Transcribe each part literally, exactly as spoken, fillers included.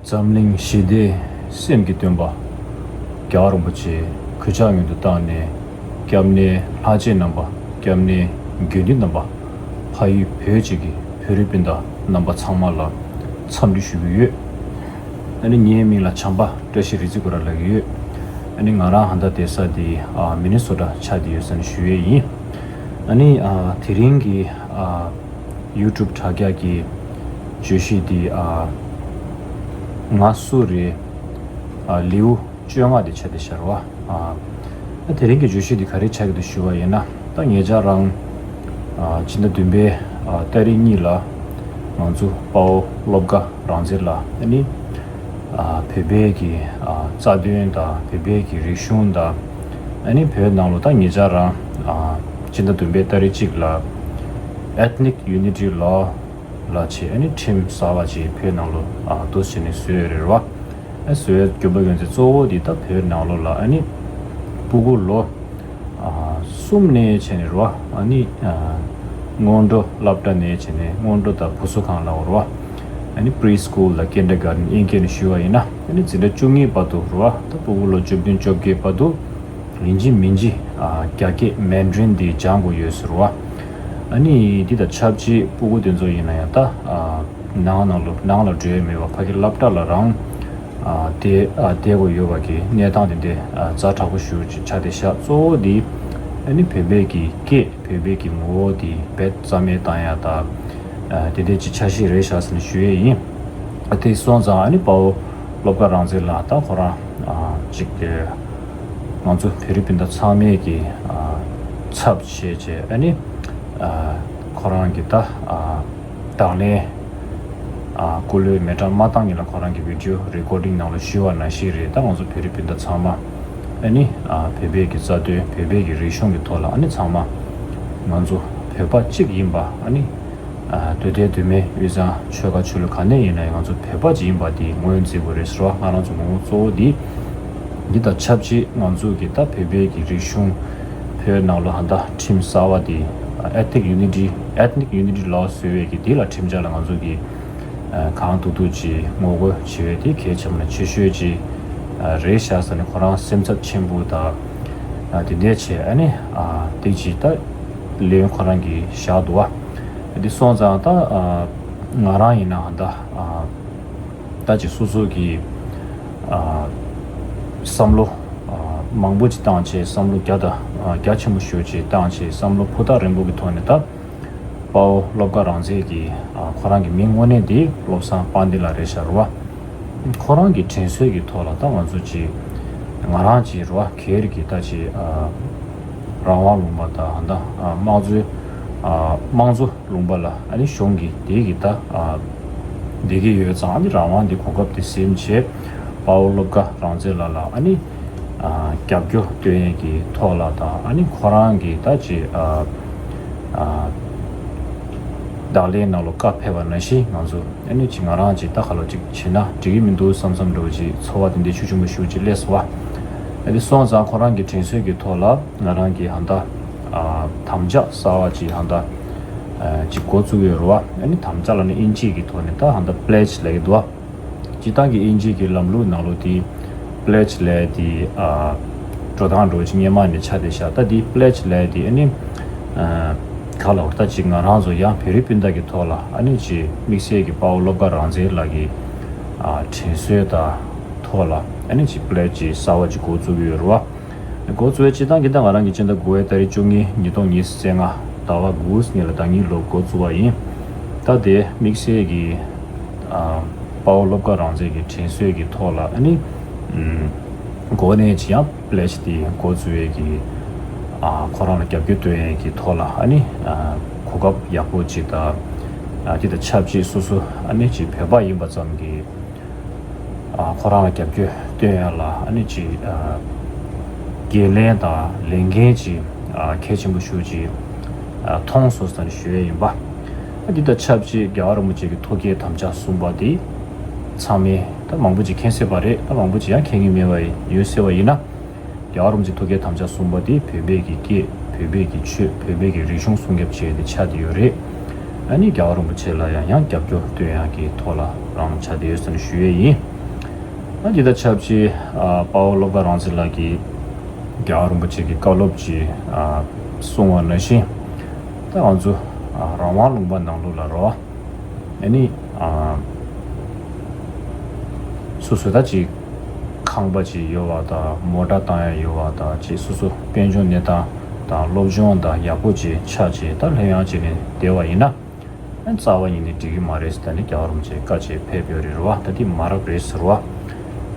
འཛམ་གླིང་ཞི་བདེའི་སེམས་ཀྱི་སྟོན་པ། རྒྱལ་བ་རིན་པོ་ཆེ་གུས་ཕྱག་སྔོན་དུ་བཏང་ནས། སྐྱབས་གནས་ལྷ་རྗེ་རྣམ་པ། སྐྱབས་གནས་དགེ་འདུན་རྣམ་པ། ཕ་ཡུལ་བོད་གཅིག་གི་བོད་རིགས་སྤུན་ཟླ་རྣམ་པ་ཚང་མ་ལ་འཚམས་འདྲི་ཞུ་གི་ཡོད། ཨ་ནི་ངའི་མིང་ལ་བྱམས་པ་བཀྲ་ཤིས་རིག་འཛིན་སྐུ་ར་ལབ་ཀྱི་ཡོད། ཨ་ནི་ང་རང་ཧ་ད་བསྡད་ས་དེ་ཨ་མི་ནི་སོ་ཊ་ཆགས་བསྡད་ཡོད་ཟེར་ནས་ཞུ་ཡས་ཡིན། ཨ་ནི་ཨ་དེ་རིང་གི་ཨ་ཡུ་ཊུབ་དྲ་རྒྱ་གི་བརྗོད་གཞི་འདི་ཨ་ང་སུ་རེད། ཨ་ལེའུ་བཅོ་ལྔ་དེ་ཆགས་བསྡད་ཤག་རེད་བ། ཨ་དེ་རིང་གི་བརྗོད་གཞི་འདི་ག་རེ་ཆགས་ཀྱི་འདུག་ཞུ་བ་ཡིན་ན། ད་ངེད་ཅག་རང་ཨ་སྤྱི་ཟླ་བདུན་པའི་ཨ་ཏ་རིག་གཉིས་ལ་ང་ཚོ་དཔའ་བོ་བློ་དགའ་རང་བཙན་ལགས་ཨ་ནི་ཨ་བོད་པའི་གི་ཨ་རྩ་དོན་དང་བོད་པའི་གི་རིག་གཞུང་དང་ཨ་ནི་བོད་ནང་ལོ་ད་ངེད་ཅག་རང་ཨ་སྤྱི་ཟླ་བདུན་པའི་ཏ་རིག་གཅིག་ལ་Ethnic Unity Law ལ་བྱས། ཨ་ནི་ཁྲིམས་གསར་པ་ཅིག་བོད་ནང་ལོ་ཨ་འདུག་སེ་བྱས་ནས་བཟོས་ཡོད་རེད་བ། ཨ་བཟོས་རྒྱུ་མ་ཡོང་ཚེ་གཙོ་བོ་འདི་ད་བོད་ནང་ལོ་ལ་ཨ་ནི་སྤུ་གུ་ལོ་ཨ་གསུམ་ནས་བྱས་ནས་རེད་བ། ཨ་ནི་ཨ་སྔོན་འགྲོ་སློབ་གྲྭ་ནས་བྱས་ནས་སྔོན་འགྲོ་དང་བུ་གསོ་ཁང་ལ་འོ་རེད་བ། ཨ་ནི་Preschool དང་Kindergarten དབྱིན་སྐད་ནས་ཞུས་པ་ཡིན་ན། ཨ་ནི་འཛིན་གྲྭ་བཅུ་གཉིས་བར་དུ་རེད་བ། ད་སྤུ་གུ་ལོ་བཅུ་བདུན་བཅོ་བརྒྱད་བར་དུ། ཡིན་གཅིག་མིན་གཅིག་ཨ་རྒྱ་སྐད་མན་ཌི་རིན་འདི་སྦྱང་དགོས་ཡོད་ཟེར་བ། ཨ་ནི་འདི་དང་ཆབས་ཅིག་སྤུ་གུ་དེ་ཚོ་ཡིན་ན་ཡང་ད་ཨ་ནང་ནང་ལོ་ནང་ལ་འགྲོ་ཡ་མེད་པ་ཕ་གི་སློབ་གྲྭ་ལ་རང་ཨ་བསྡད་ཨ་བསྡད་དགོས་ཡོད་པ་གི་གནས་སྟངས་དེ་འདྲ་ཨ་ཛ་དྲག་པོ་ཞེ་པོ་ཅིག་ཆགས་བསྡད་ཤག་གཙོ་བོ་འདི་ཨ་ནི་བོད་པའི་གི་སྐད་བོད་པའི་གི་ངོ་བོ་འདི་རྦད་རྩ་མེད་བཏང་ཡ་ད་ཨ་དེ་འདྲ་ཅིག་འཆར་གཞི་རེད་ཤག་ཟེར་ནས་ཞུ་ཡས་ཡིན། ཨ་དེ་སོང་ཙང་ཨ་ནི་དཔའ་བོ་བློ་དགའ་རང་བཙན་ལགས་ད་ཁོ་རང་ཨ་ཅིག་གི་ང་ཚོ་བོད་རིགས་སྤུན་ཟླ་ཚང་མས་ཀྱི་ཨ་ཚབ་བྱས་བྱས། ཨ་ནི་ཨ་ཁོ་རང་གི་ད་ཨ་བདག་ལན་ཨ་སྐུ་ལུས་མེ་སྲེག་མ་བཏང་གིན་ལ་ཁོ་རང་གི་video recording ནང་ལ་ཞུས་པ་ནང་བཞིན་རེད། ད་ང་ཚོ་བོད་རིགས་སྤུན་ཟླ་ཚང་མ་ཨ་ནི་ཨ་བོད་པའི་གི་རྩ་དོན་བོད་པའི་གི་རིག་གཞུང་གི་ཐོག་ལ་ཨ་ནི་ཚང་མ་ང་ཚོ་བོད་པ་གཅིག་ཡིན་པ། ཨ་ནི་ཨ་འདོད་དོན་འདོད་མེད་དབུས་གཙང་ཆོལ་ཁ་ཆོས་ལུགས་ག་ནས་ཡིན་ན་ཡང་ང་ཚོ་བོད་པ་ཅིག་ཡིན་པ་དེ་ངོས་འཛིན་དགོས་རེད་ཟེར་བ། ང་རང་ཚོ་ངོ་བོ་གཙོ་བོ་དེ་འདི་དང་ཆབས་ཅིག་ང་ཚོ་གི་ད་བོད་པའི་གི་རིག་གཞུང་བོད་ནང་ལོ་ཧ་ད་ཁྲིམས་གསར་བ་དེ་Ethnic Unity Ethnic Unity Law བཟོས་པའི་གི་དེ་ལ་ཁྲིམས་འཆར་ལ་ང་ཚོ་གི་ཨ་གང་ཐུབ་ཐུབ་ཅིག་ངོ་རྒོལ་བྱེད་པའི་དེ་གལ་ཆེན་པོ་ནས་ཆེ་ཤོས་ཅིག་ཨ་རེད་ཤག་ཟེར་ནས་ཁོ་རང་སེམས་འཚབ་ཆེན་པོ་དང་ཨ་དེ་འདྲ་བྱས། ཨ་ནི་ཨ་དེ་ཅིག་ད་ལན་ཁོ་རང་གིས་བཞག་འདུག་བ། འདི་སོང་ཙང་ད་ཨ་ང་རང་ཡིན་ན་ད་ཨ་ད་ཅིག་སོ་སོ་གི་ཨ་བསམ་བློ་ཨ་མང་པོ་ཅིག་བཏང་བྱས། བསམ་བློ་རྒྱ་དང་ཨ་རྒྱ་ཆེན་པོ་ཞེ་པོ་ཅིག་བཏང་བྱས། བསམ་བློ་ཕུ་ཐག་རིང་པོ་གི་ཐོག་ནས་ད་དཔའ་བོ་བློ་དགའ་རང་བཙན་གྱི་ཨ་ཁོ་རང་གི་མིང་དངོས་གནས་འདི་བློ་བཟང་དཔལ་ལྡན་ལགས་རེད་ཤག་རེད་བ། ཁོ་རང་གི་དྲན་གསོའི་གི་ཐོག་ལ་ད་ང་ཚོ་ཅིག་ང་རང་ཅིག་རེད་བ། སྒེར་གྱི་ད་ཅིག་ཨ་རང་དབང་ལུང་པ་དང་ད་ཨ་དམངས་གཙོའི་ཨ་དམངས་གཙོ་ལུང་པ་ལ་ཨ་ནི་གཞུང་གི་དེ་གི་ད་ཨ་བསྡད་ཀྱི་ཡོད་ཙང་། ཨ་ནི་རང་དབང་འདི་གོ་སྐབས་དེ་ཟིན་བྱས་དཔའ་བོ་བློ་དགའ་རང་བཙན་ལགས་ལ་ཨ་ནི་ཨ་རྒྱབ་སྐྱོར་སྟོན་ཡས་ཀྱི་ཐོག་ལ་དང་། ཨ་ནི་ཁོ་རང་གི་ད་ཅིག་ཨ་ཨ་བདག་ལན་ནང་ལོ་བཀའ་ཕེབས་པ་ནང་བཞིན་ང་ཚོ་ཨ་ནི་ཅིག་ང་རང་ཅིག་ད་ག་ལོ་ཅིག་བྱེད་ན་འགྲིག་གི་མི་འདུག་བསམ་བསམ་འདྲ་བོ་ཅིག་ཚོར་བ་དེ་འདྲ་ཆུང་ཆུང་པོ་ཞེ་པོ་ཅིག་སླེབས་སོང་བ། ཨ་ནི་སོང་ཙང་ཁོ་རང་གི་དྲན་གསོའི་གི་ཐོག་ལ་ང་རང་གི་ཧ་ད་ཨ་དམ་བཅའ་གསར་བ་ཅིག་ཧ་ད་ཨ་ཅིག་འགོ་བཙུགས་ཡོད་རེད་བ། ཨ་ནི་དམ་བཅའ་ལ་ནི་དབྱིན་ཇིའི་གི་ཐོག་ནས་ད་ཧ་ད་pledge ལབ་ཀྱི་འདུག་བ། སྤྱིར་བཏང་གི་དབྱིན་ཇིའི་གི་ལམ་ལུགས་ནང་ལོ་དེ་pledge ལབ་དེ་ཨ་འགྲོ་སྟངས་འགྲོ་ཅིག་སྔོན་མ་ནས་ཆགས་བསྡད་ཤག་ད་དེ་pledge ལབ་དེ་ཨ་ནི་ཨ་ག་ལ་བར་ད་ཅིག་ང་རང་ཚོ་ཡང་བོད་རིགས་སྤུན་ཟླ་གི་ཐོག་ལ་ཨ་ནི་ཅིག་དམིགས་བསལ་གྱི་དཔའ་བོ་བློ་དགའ་རང་བཙན་ལགས་ཀྱི་ཨ་དྲན་གསོའི་ད་ཐོག་ལ་ཨ་ནི་ཅིག་pledge ཅིག་གསར་བ་ཅིག་འགོ་བཙུགས་ཀྱི་ཡོད་རེད་བ། འགོ་བཙུགས་པའི་སྤྱིར་བཏང་གི་ད་ང་རང་གི་སྤྱི་ཟླ་དགུ་པའི་ཏ་རིག་བཅུ་གཉིས་ཉིས་སྟོང་ཉི་ཤུ་རྩ་ལྔ་ཟླ་བ་དགུ་ནས་ལ་ཟླ་ཉིན་ལོ་འགོ་བཙུགས་པ་ཡིན། ད་དེ་དམིགས་བསལ་གྱི་ཨ་དཔའ་བོ་བློ་དགའ་རང་བཙན་གྱི་དྲན་གསོའི་གི་ཐོག་ལ་ཨ་ནི་ཨམ་འགོ་ནས་ཅི་ཡང་pledge དེ་འགོ་བཙུགས་པའི་གི་ཨ་ཁོ་རང་ལ་རྒྱབ་སྐྱོར་སྟོན་ཡས་ཀྱི་ཐོག་ལ་ཨ་ནི་ཨ་གོ་སྐབས་ཡག་པོ་ཅིག་དང་། ཨ་དེ་དང་ཆབས་ཅིག་སོ་སོ་ཨ་ནི་ཅིག་བོད་པ་ཡིན་པ་ཙམ་གྱི་ཨ་ཁོ་རང་ལ་རྒྱབ་སྐྱོར་སྟོན་ཡ་ལ་ཨ་ནི་ཅིག་ཨ་འགན་ལེན་དང་ལས་འགན་ཅིག་ཨ་གལ་ཆེན་པོ་ཞེ་པོ་ཅིག་ཨ་མཐོང་སོང་ཟེར་ནས་ཞུ་ཡས་ཡིན་པ། ཨ་འདི་དང་ཆབས་ཅིག་རྒྱལ་བ་རིན་པོ་ཆེ་གི་ཐུགས་བསྐྱེད་དམ་བཅའ་གསུམ་པ་འདི་ཚང་མས་ད་མང་པོ་ཅིག་མཁྱེན་སྲིད་པ་རེད། ད་མང་པོ་ཅིག་ཡང་མཁྱེན་གྱི་མེད་པ་ཡོད་སྲིད་པ་ཡིན་ན། རྒྱལ་བ་རིན་པོ་ཆེ་ཐུགས་བསྐྱེད་དམ་བཅའ་གསུམ་པ་དེ་བོད་པའི་གི་སྐད་བོད་པའི་གི་ཆོས་བོད་པའི་གི་རིག་གཞུང་སྲུང་སྐྱོབ་བྱེད་དེ་ཆགས་བསྡད་ཡོད་རེད། ཨ་ནི་རྒྱལ་བ་རིན་པོ་ཆེ་ལ་ཡང་ཡང་རྒྱབ་སྐྱོར་སྟོན་ཡག་གི་ཐོག་ལ་རང་ཆགས་བསྡད་ཡོད་ཟེར་ནས་ཞུ་ཡས་ཡིན། ད་འདི་དང་ཆབས་ཅིག་ཨ་དཔའ་བོ་བློ་དགའ་རང་བཙན་ལགས་ཀྱིས་རྒྱལ་བ་རིན་པོ་ཆེ་གི་བཀའ་སློབ་ཅིག་ཨ་གསུང་བ་ནང་བཞིན། ད་ང་ཚོ་ཨ་རང་དབང་ལུང་པ་ནང་ལོགས་ལ་རོ། ཨ་ནི་ཨ་སོ་སོ་ད་ཅིག་ཁང་པ་ཅིག་ཡོད་པ་དང་མོ་ཊ་བཏང་ཡ་ཡོད་པ་དང་ཅིག་སོ་སོ་དཔལ་འབྱོར་གནས་སྟངས་དང་སློབ་སྦྱོང་དང་ཡག་པོ་ཅིག་ཆགས་ཅིག་ད་ལྷོད་ཡངས་ཅིག་ནས་བསྡད་པ་ཡིན་ན། རྩ་བ་ཉིད་ནས་འགྲིག་གི་མ་རེད་ཟེར། ད་ནི་རྒྱལ་བ་རིན་པོ་ཆེ་བཀའ་ཆད་ཕེབས་ཡོད་རེད་རོ། ད་འདི་མ་རབས་རེད་ཟེར་རོ།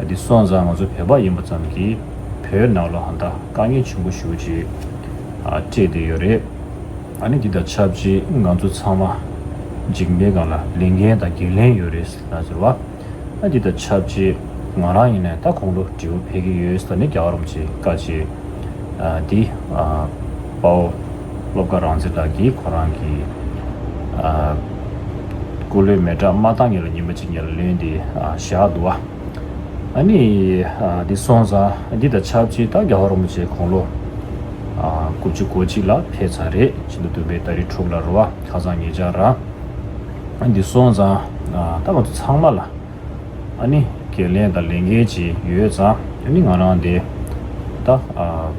འདི་སོང་ཙང་ང་ཚོ་བོད་པ་ཡིན་པ་ཙམ་གྱིས་བོད་ནང་ལ་ཧ་ད་དཀའ་ངལ་ཆེན་པོ་ཞེ་པོ་ཅིག་ཨ་འཕྲད་བསྡད་ཡོད་རེད། ཨ་ནི་འདི་དང་ཆབས་ཅིག་ང་ཚོ་ཚང་མ་འཇིགས་པའི་སྒང་ལ་ལས་འགན་དང་འགན་ལེན་ཡོད་རེད་ཟེར་ན་ཟེར་བ། ཨ་འདི་དང་ཆབས་ཅིག་ང་རང་ཡིན་ནའི་ད་དགུང་ལོ་བགྲེས་པོ་ཕེབས་ཀྱི་ཡོད་ཟེར་ནས་རྒྱལ་བ་རིན་པོ་ཆེའི་བཀའ་ཆད་ཨ་འདི་ཨ་དཔའ་བོ་བློ་དགའ་རང་བཙན་ལགས་ཀྱིས་ཁོ་རང་གི་ཨ་སྐུ་ལུས་མེ་སྲེག་མ་བཏང་སྔོན་ལ་ཉི་མ་གཅིག་སྔོན་ལ་ལན་འདི་ཨ་བཞག་འདུག་བ། ཨ་ནི་ཨ་འདི་སོང་ཙང་འདི་དང་ཆབས་ཅིག་ད་རྒྱལ་བ་རིན་པོ་ཆེ་དགུང་ལོ་ཨ་དགུ་བཅུ་གོ་གཅིག་ལ་ཕེབས་ཚར་རེད། ཕྱི་ཟླ་བདུན་པའི་ཏ་རིག་དྲུག་ལ་རེད་བ། ཁ་སང་ཉེ་ཆར་རང་ཨ་འདི་སོང་ཙང་ཨ་ད་ང་ཚོ་ཚང་མ་ལ་ཨ་ནི་འགན་ལེན་དང་ལས་འགན་ཅིག་ཡོད་ཙང་། ཨ་ནི་ང་རང་དེ་ད་ཨ་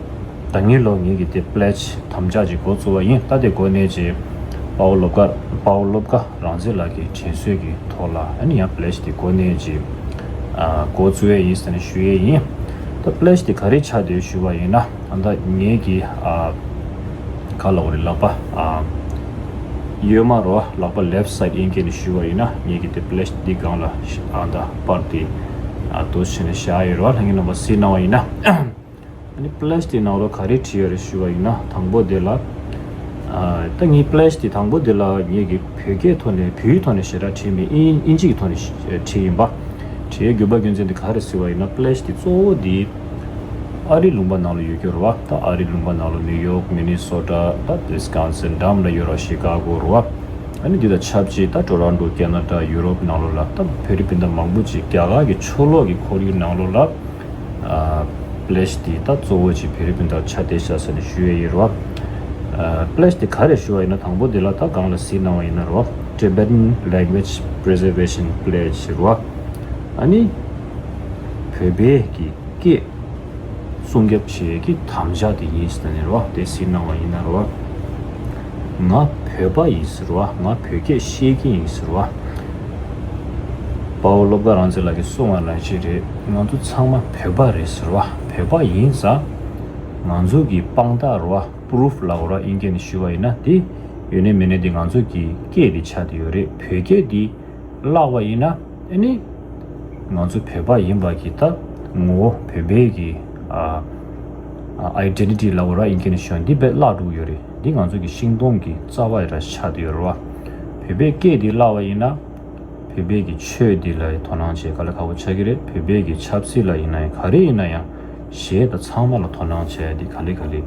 ད་ངེད་ལོ་ངེད་ཀྱི་དེ་པི་ལེ་ཇི་དམ་བཅའ་ཅིག་འགོ་བཙུགས་པ་ཡིན། ད་དེ་འགོ་ནས་ཅིག་དཔའ་བོ་བློ་དགའ་དཔའ་བོ་བློ་དགའ་རང་བཙན་ལགས་ཀྱི་དྲན་གསོའི་གི་ཐོག་ལ་ཨ་ནི་ཡང་པི་ལེ་ཇི་དེ་འགོ་ནས་ཅིག་ཨ་འགོ་བཙུགས་ཡས་ཡིན་ཟེར་ནས་ཞུ་ཡས་ཡིན། ད་པི་ལེ་ཇི་དེ་ག་རེ་ཆགས་བསྡད་ཞུ་བ་ཡིན་ན། ཨ་ད་ངེད་ཀྱི་ཨ་ག་ལབ་དགོས་རེད། ལག་པ་ཨ་གཡོན་མ་རོ། ལག་པ་ལེབ་སའིཌ་དབྱིན་སྐད་ནས་ཞུ་བ་ཡིན་ན། ངེད་ཀྱི་དེ་པི་ལེ་ཇི་འདི་སྒང་ལ་ཨ་ད་པར་དེ་ཨ་འདུག་བྱས་ནས་བཞག་ཡོད་རེད་བ། ལྷན་རྒྱས་རྣམ་པ་གཟིགས་གནང་བ་ཡིན་ན། ཨ་ནི་པི་ལེ་ཇི་དེ་ནང་ལོགས་ག་རེ་བྲིས་ཡོད་རེད་ཞུ་བ་ཡིན་ན། དང་པོ་དེ་ལ་ཨ་ད་ངའི་པི་ལེ་ཇི་དེ་དང་པོ་དེ་ལ་ངེད་ཀྱི་བོད་སྐད་ཐོག་ནས་བོད་ཡིག་ཐོག་ནས་ཞེ་དྲག་བྲིས་མེད། དབྱིན་དབྱིན་ཇི་གི་ཐོག་ནས་བྲིས་ཡིན་པ། བྲིས་ཡས་དགོས་པ་རྒྱུ་མཚན་དེ་ག་རེ་ཟེར་བ་ཡིན་ན། པི་ལེ་ཇི་དེ་གཙོ་བོ་དེ་ཨ་རིའི་ལུང་པ་ནང་ལ་ཡོད་རྒྱུ་རེད་བ། ད་ཨ་རིའི་ལུང་པ་ནང་ལ་ནིའུ་ཡོག་མི་ནི་སོ་ཊ། ད་ཝི་སི་ཀོན་སིན་ཌམ་ལ་ཡོད་རེད་བ། ཤི་ཀ་གོ་རེད་བ། ཨ་ནི་འདི་དང་ཆབས་ཅིག་ད་ཊོ་རོན་ཊོ་ཁེ་ན་ཌ་ཡུ་རོབ་ནང་ལོགས་ལ་ད་བོད་རིགས་སྤུན་ཟླ་མང་པོ་ཅིག་རྒྱ་གར་གྱི་ཕྱོགས་ལོགས་ཀྱི་ཁོར་ཡུག་ནང་ལོགས་ལ་ཨ་པི་ལེ་ཇི་དེ་ད་གཙོ་བོ་ཅིག་བོད་རིགས་སྤུན་ཟླ་ཆགས་བསྡད་ཤག་ཟེར་ནས་ཞུ་ཡས་ཡིན་རེད་བ། ཨ་པི་ལེ་ཇི་དེ་ག་རེ་ཞུ་བ་ཡིན་ན། དང་པོ་དེ་ལ་ད་སྒང་ལ་གཟིགས་གནང་བ་ཡིན་ན་རེད་བ། Tibetan Language Preservation Pledge ཟེར་བ། ཨ་ནི་བོད་པའི་གི་སྐད་སྲུང་སྐྱོབ་བྱེད་ཀྱི་དམ་བཅའ་དེ་ཡིན་ཟེར་ནས་རེད་བ། དེ་གཟིགས་གནང་བ་ཡིན་ན་རེད་བ། ང་བོད་པ་ཡིན་ཟེར་བ། ང་བོད་སྐད་ཤེས་ཀྱི་ཡིན་ཟེར་བ། དཔའ་བོ་བློ་དགའ་རང་བཙན་ལགས་ཀྱིས་གསུངས་པ་ནང་བཞིན་རེད། ང་ཚོ་ཚང་མ་བོད་པ་རེད་ཟེར་བ། བོད་པ་ཡིན་ཙང་ང་ཚོ་གི་དཔང་རྟགས་རེད་བ། པུ་རུབ་ལབ་དགོས་རེད་བ། དབྱིན་སྐད་ནས་ཞུས་པ་ཡིན་ན། དེ་ཡོད་ནའི་མེད་ནའི་དེ་ང་ཚོ་གི་སྐད་དེ་ཆགས་བསྡད་ཡོད་རེད། བོད་སྐད་དེ་བརླག་པ་ཡིན་ན། ཨ་ནི་ང་ཚོ་བོད་པ་ཡིན་པ་གི་ད་ངོ་བོ་བོད་པའི་གི་ཨ་ཨ་ཨའི་ཌེན་ཊི་ཊི་ལབ་དགོས་རེད་བ། དབྱིན་སྐད་ནས་ཞུ་ན་འདི་དཔེ་བརླག་འགྲོ་གི་ཡོད་རེད། འདི་ང་ཚོ་གི་ཤིང་སྡོང་གི་རྩ་བ་ཡི་ར་ཆགས་བསྡད་ཡོད་རེད་བ། བོད་པའི་སྐད་འདི་བརླག་པ་ཡིན་ན། བོད་པའི་གི་ཆོས་འདི་ལ་དོ་སྣང་བྱེད་དཀའ་ལས་ཁག་པོ་ཆགས་ཀྱི་རེད། བོད་པའི་གི་ཆབ་སྲིད་ལ་ཡིན་ན་ཡང་། ག་རེ་ཡིན་ན་ཡང་གཞས་དང་ཚང་མ་ལ་དོ་སྣང་བྱེད་ཡ་འདི་ག་ལེ་ག་ལེ་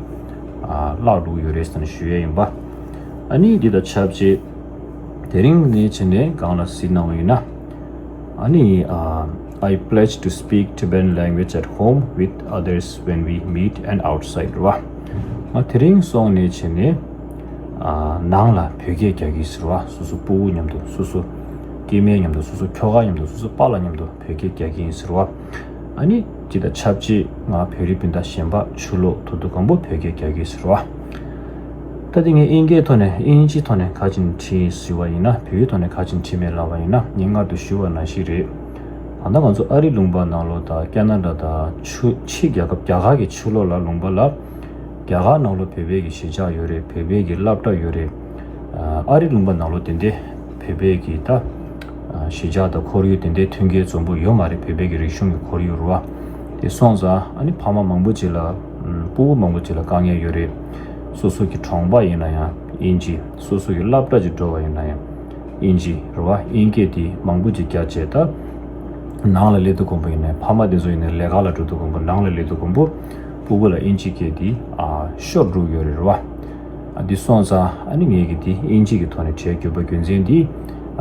ཨ་བརླག་འགྲོ་གི་ཡོད་རེད་ཟེར་ནས་ཞུ་ཡས་ཡིན་པ། ཨ་ནི་འདི་དང་ཆབས་ཅིག་དེ་རིང་ནས་བྱས་ནས་སྒང་ལ་གཟིགས་གནང་བ་ཡིན་ན། ཨ་ནི་ཨ། I pledge to speak Tibetan language at home with others when we meet and outside ལབ་པ། ང་དེ་རིང་སོང་ནས་བྱས་ནས་ཨ་ནང་ལ་བོད་སྐད་རྒྱག་གི་ཟེར་བ། སོ་སོ་སྤུ་གུ་མཉམ་དུ། སོ་སོ་སྐྱེ་དམན་མཉམ་དུ། སོ་སོ་ཁྱོ་ག་མཉམ་དུ། སོ་སོ་པཱ་ལགས་མཉམ་དུ་བོད་སྐད་རྒྱག་གི་ཡིན་ཟེར་བ། ཨ་ནི་དེ་དང་ཆབས་ཅིག་ང་བོད་རིགས་སྤུན་ཟླ་གཞན་པ་ཕྱི་ལོགས་ཐུག་དུས་སྒང་པོ་བོད་སྐད་རྒྱག་གི་ཟེར་བ། ད་དེ་ངས་དབྱིན་སྐད་ཐོག་ནས། དབྱིན་ཇིའི་ཐོག་ནས་ག་ཅིག་བྲིས་ཟེར་བ་ཡིན་ན། བོད་ཡིག་ཐོག་ནས་ག་ཅིག་བྲིས་མེད་ལབ་པ་ཡིན་ན། ངས་སྔར་དུ་ཞུས་པ་ནང་བཞིན་རེད། ད་ལྟ་ང་ཚོ་ཨ་རིའི་ལུང་པ་ནང་ལོགས་དང་ཁེ་ན་ཌ་དང་ཕྱི་ཕྱི་རྒྱལ་ཁབ་རྒྱ་གར་གྱི་ཕྱི་ལོགས་ལ་ལུང་པ་ལ། རྒྱ་གར་ནང་ལོགས་བོད་པའི་གི་གཞིས་ཆགས་ཡོད་རེད། བོད་པའི་གི་སློབ་གྲྭ་ཡོད་རེད། ཨ་རིའི་ལུང་པ་ནང་ལོགས་དེ་འདྲའི་བོད་པའི་གི་ད་གཞིས་ཆགས་དང་ཁོར་ཡུག་དེ་འདྲའི་མཐུན་རྐྱེན་འཛོམས་པོ་ཡོད་མ་རེད། བོད་པའི་གི་རིག་གཞུང་གི་ཁོར་ཡུག་རེད་བ། དེ་སོང་ཙང་ཨ་ནི་ཕ་མ་མང་པོ་ཅིག་ལ། སྤུ་གུ་མང་པོ་ཅིག་ལ་དཀའ་ངལ་ཡོད་རེད། སོ་སོ་གི་གྲོང་པ་ཡིན་ན་ཡང་དབྱིན་ཇི། སོ་སོ་གི་སློབ་གྲྭ་ཅིག་འགྲོ་བ་ཡིན་ན་ཡང་དབྱིན་ཇི་རེད་བ། དབྱིན་སྐད་དེ་མང་པོ་ཅིག་རྒྱག་བྱས། ད་ནང་ལ་སླེབས་དུས་སྒང་པོ་ཡིན་ན། ཕ་མ་དེ་ཚོ་ཡིན་ན་ལས་ཀ་ལ་འགྲོ་དུས་སྒང་པོ། ནང་ལ་སླེབས་དུས་སྒང་པོ་སྤུ་གུ་ལ་དབྱིན་ཇི་སྐད་དེ་ཨ་ཤོར་འགྲོ་གི་ཡོད་རེད་རེད་བ། ཨ་འདི་སོང་ཙང་ཨ་ནི་ངས་ཀྱི་དེ་དབྱིན་ཇི་གི་ཐོག་ནས་བྲིས་དགོས་པ་རྒྱུ་མཚན་འདི་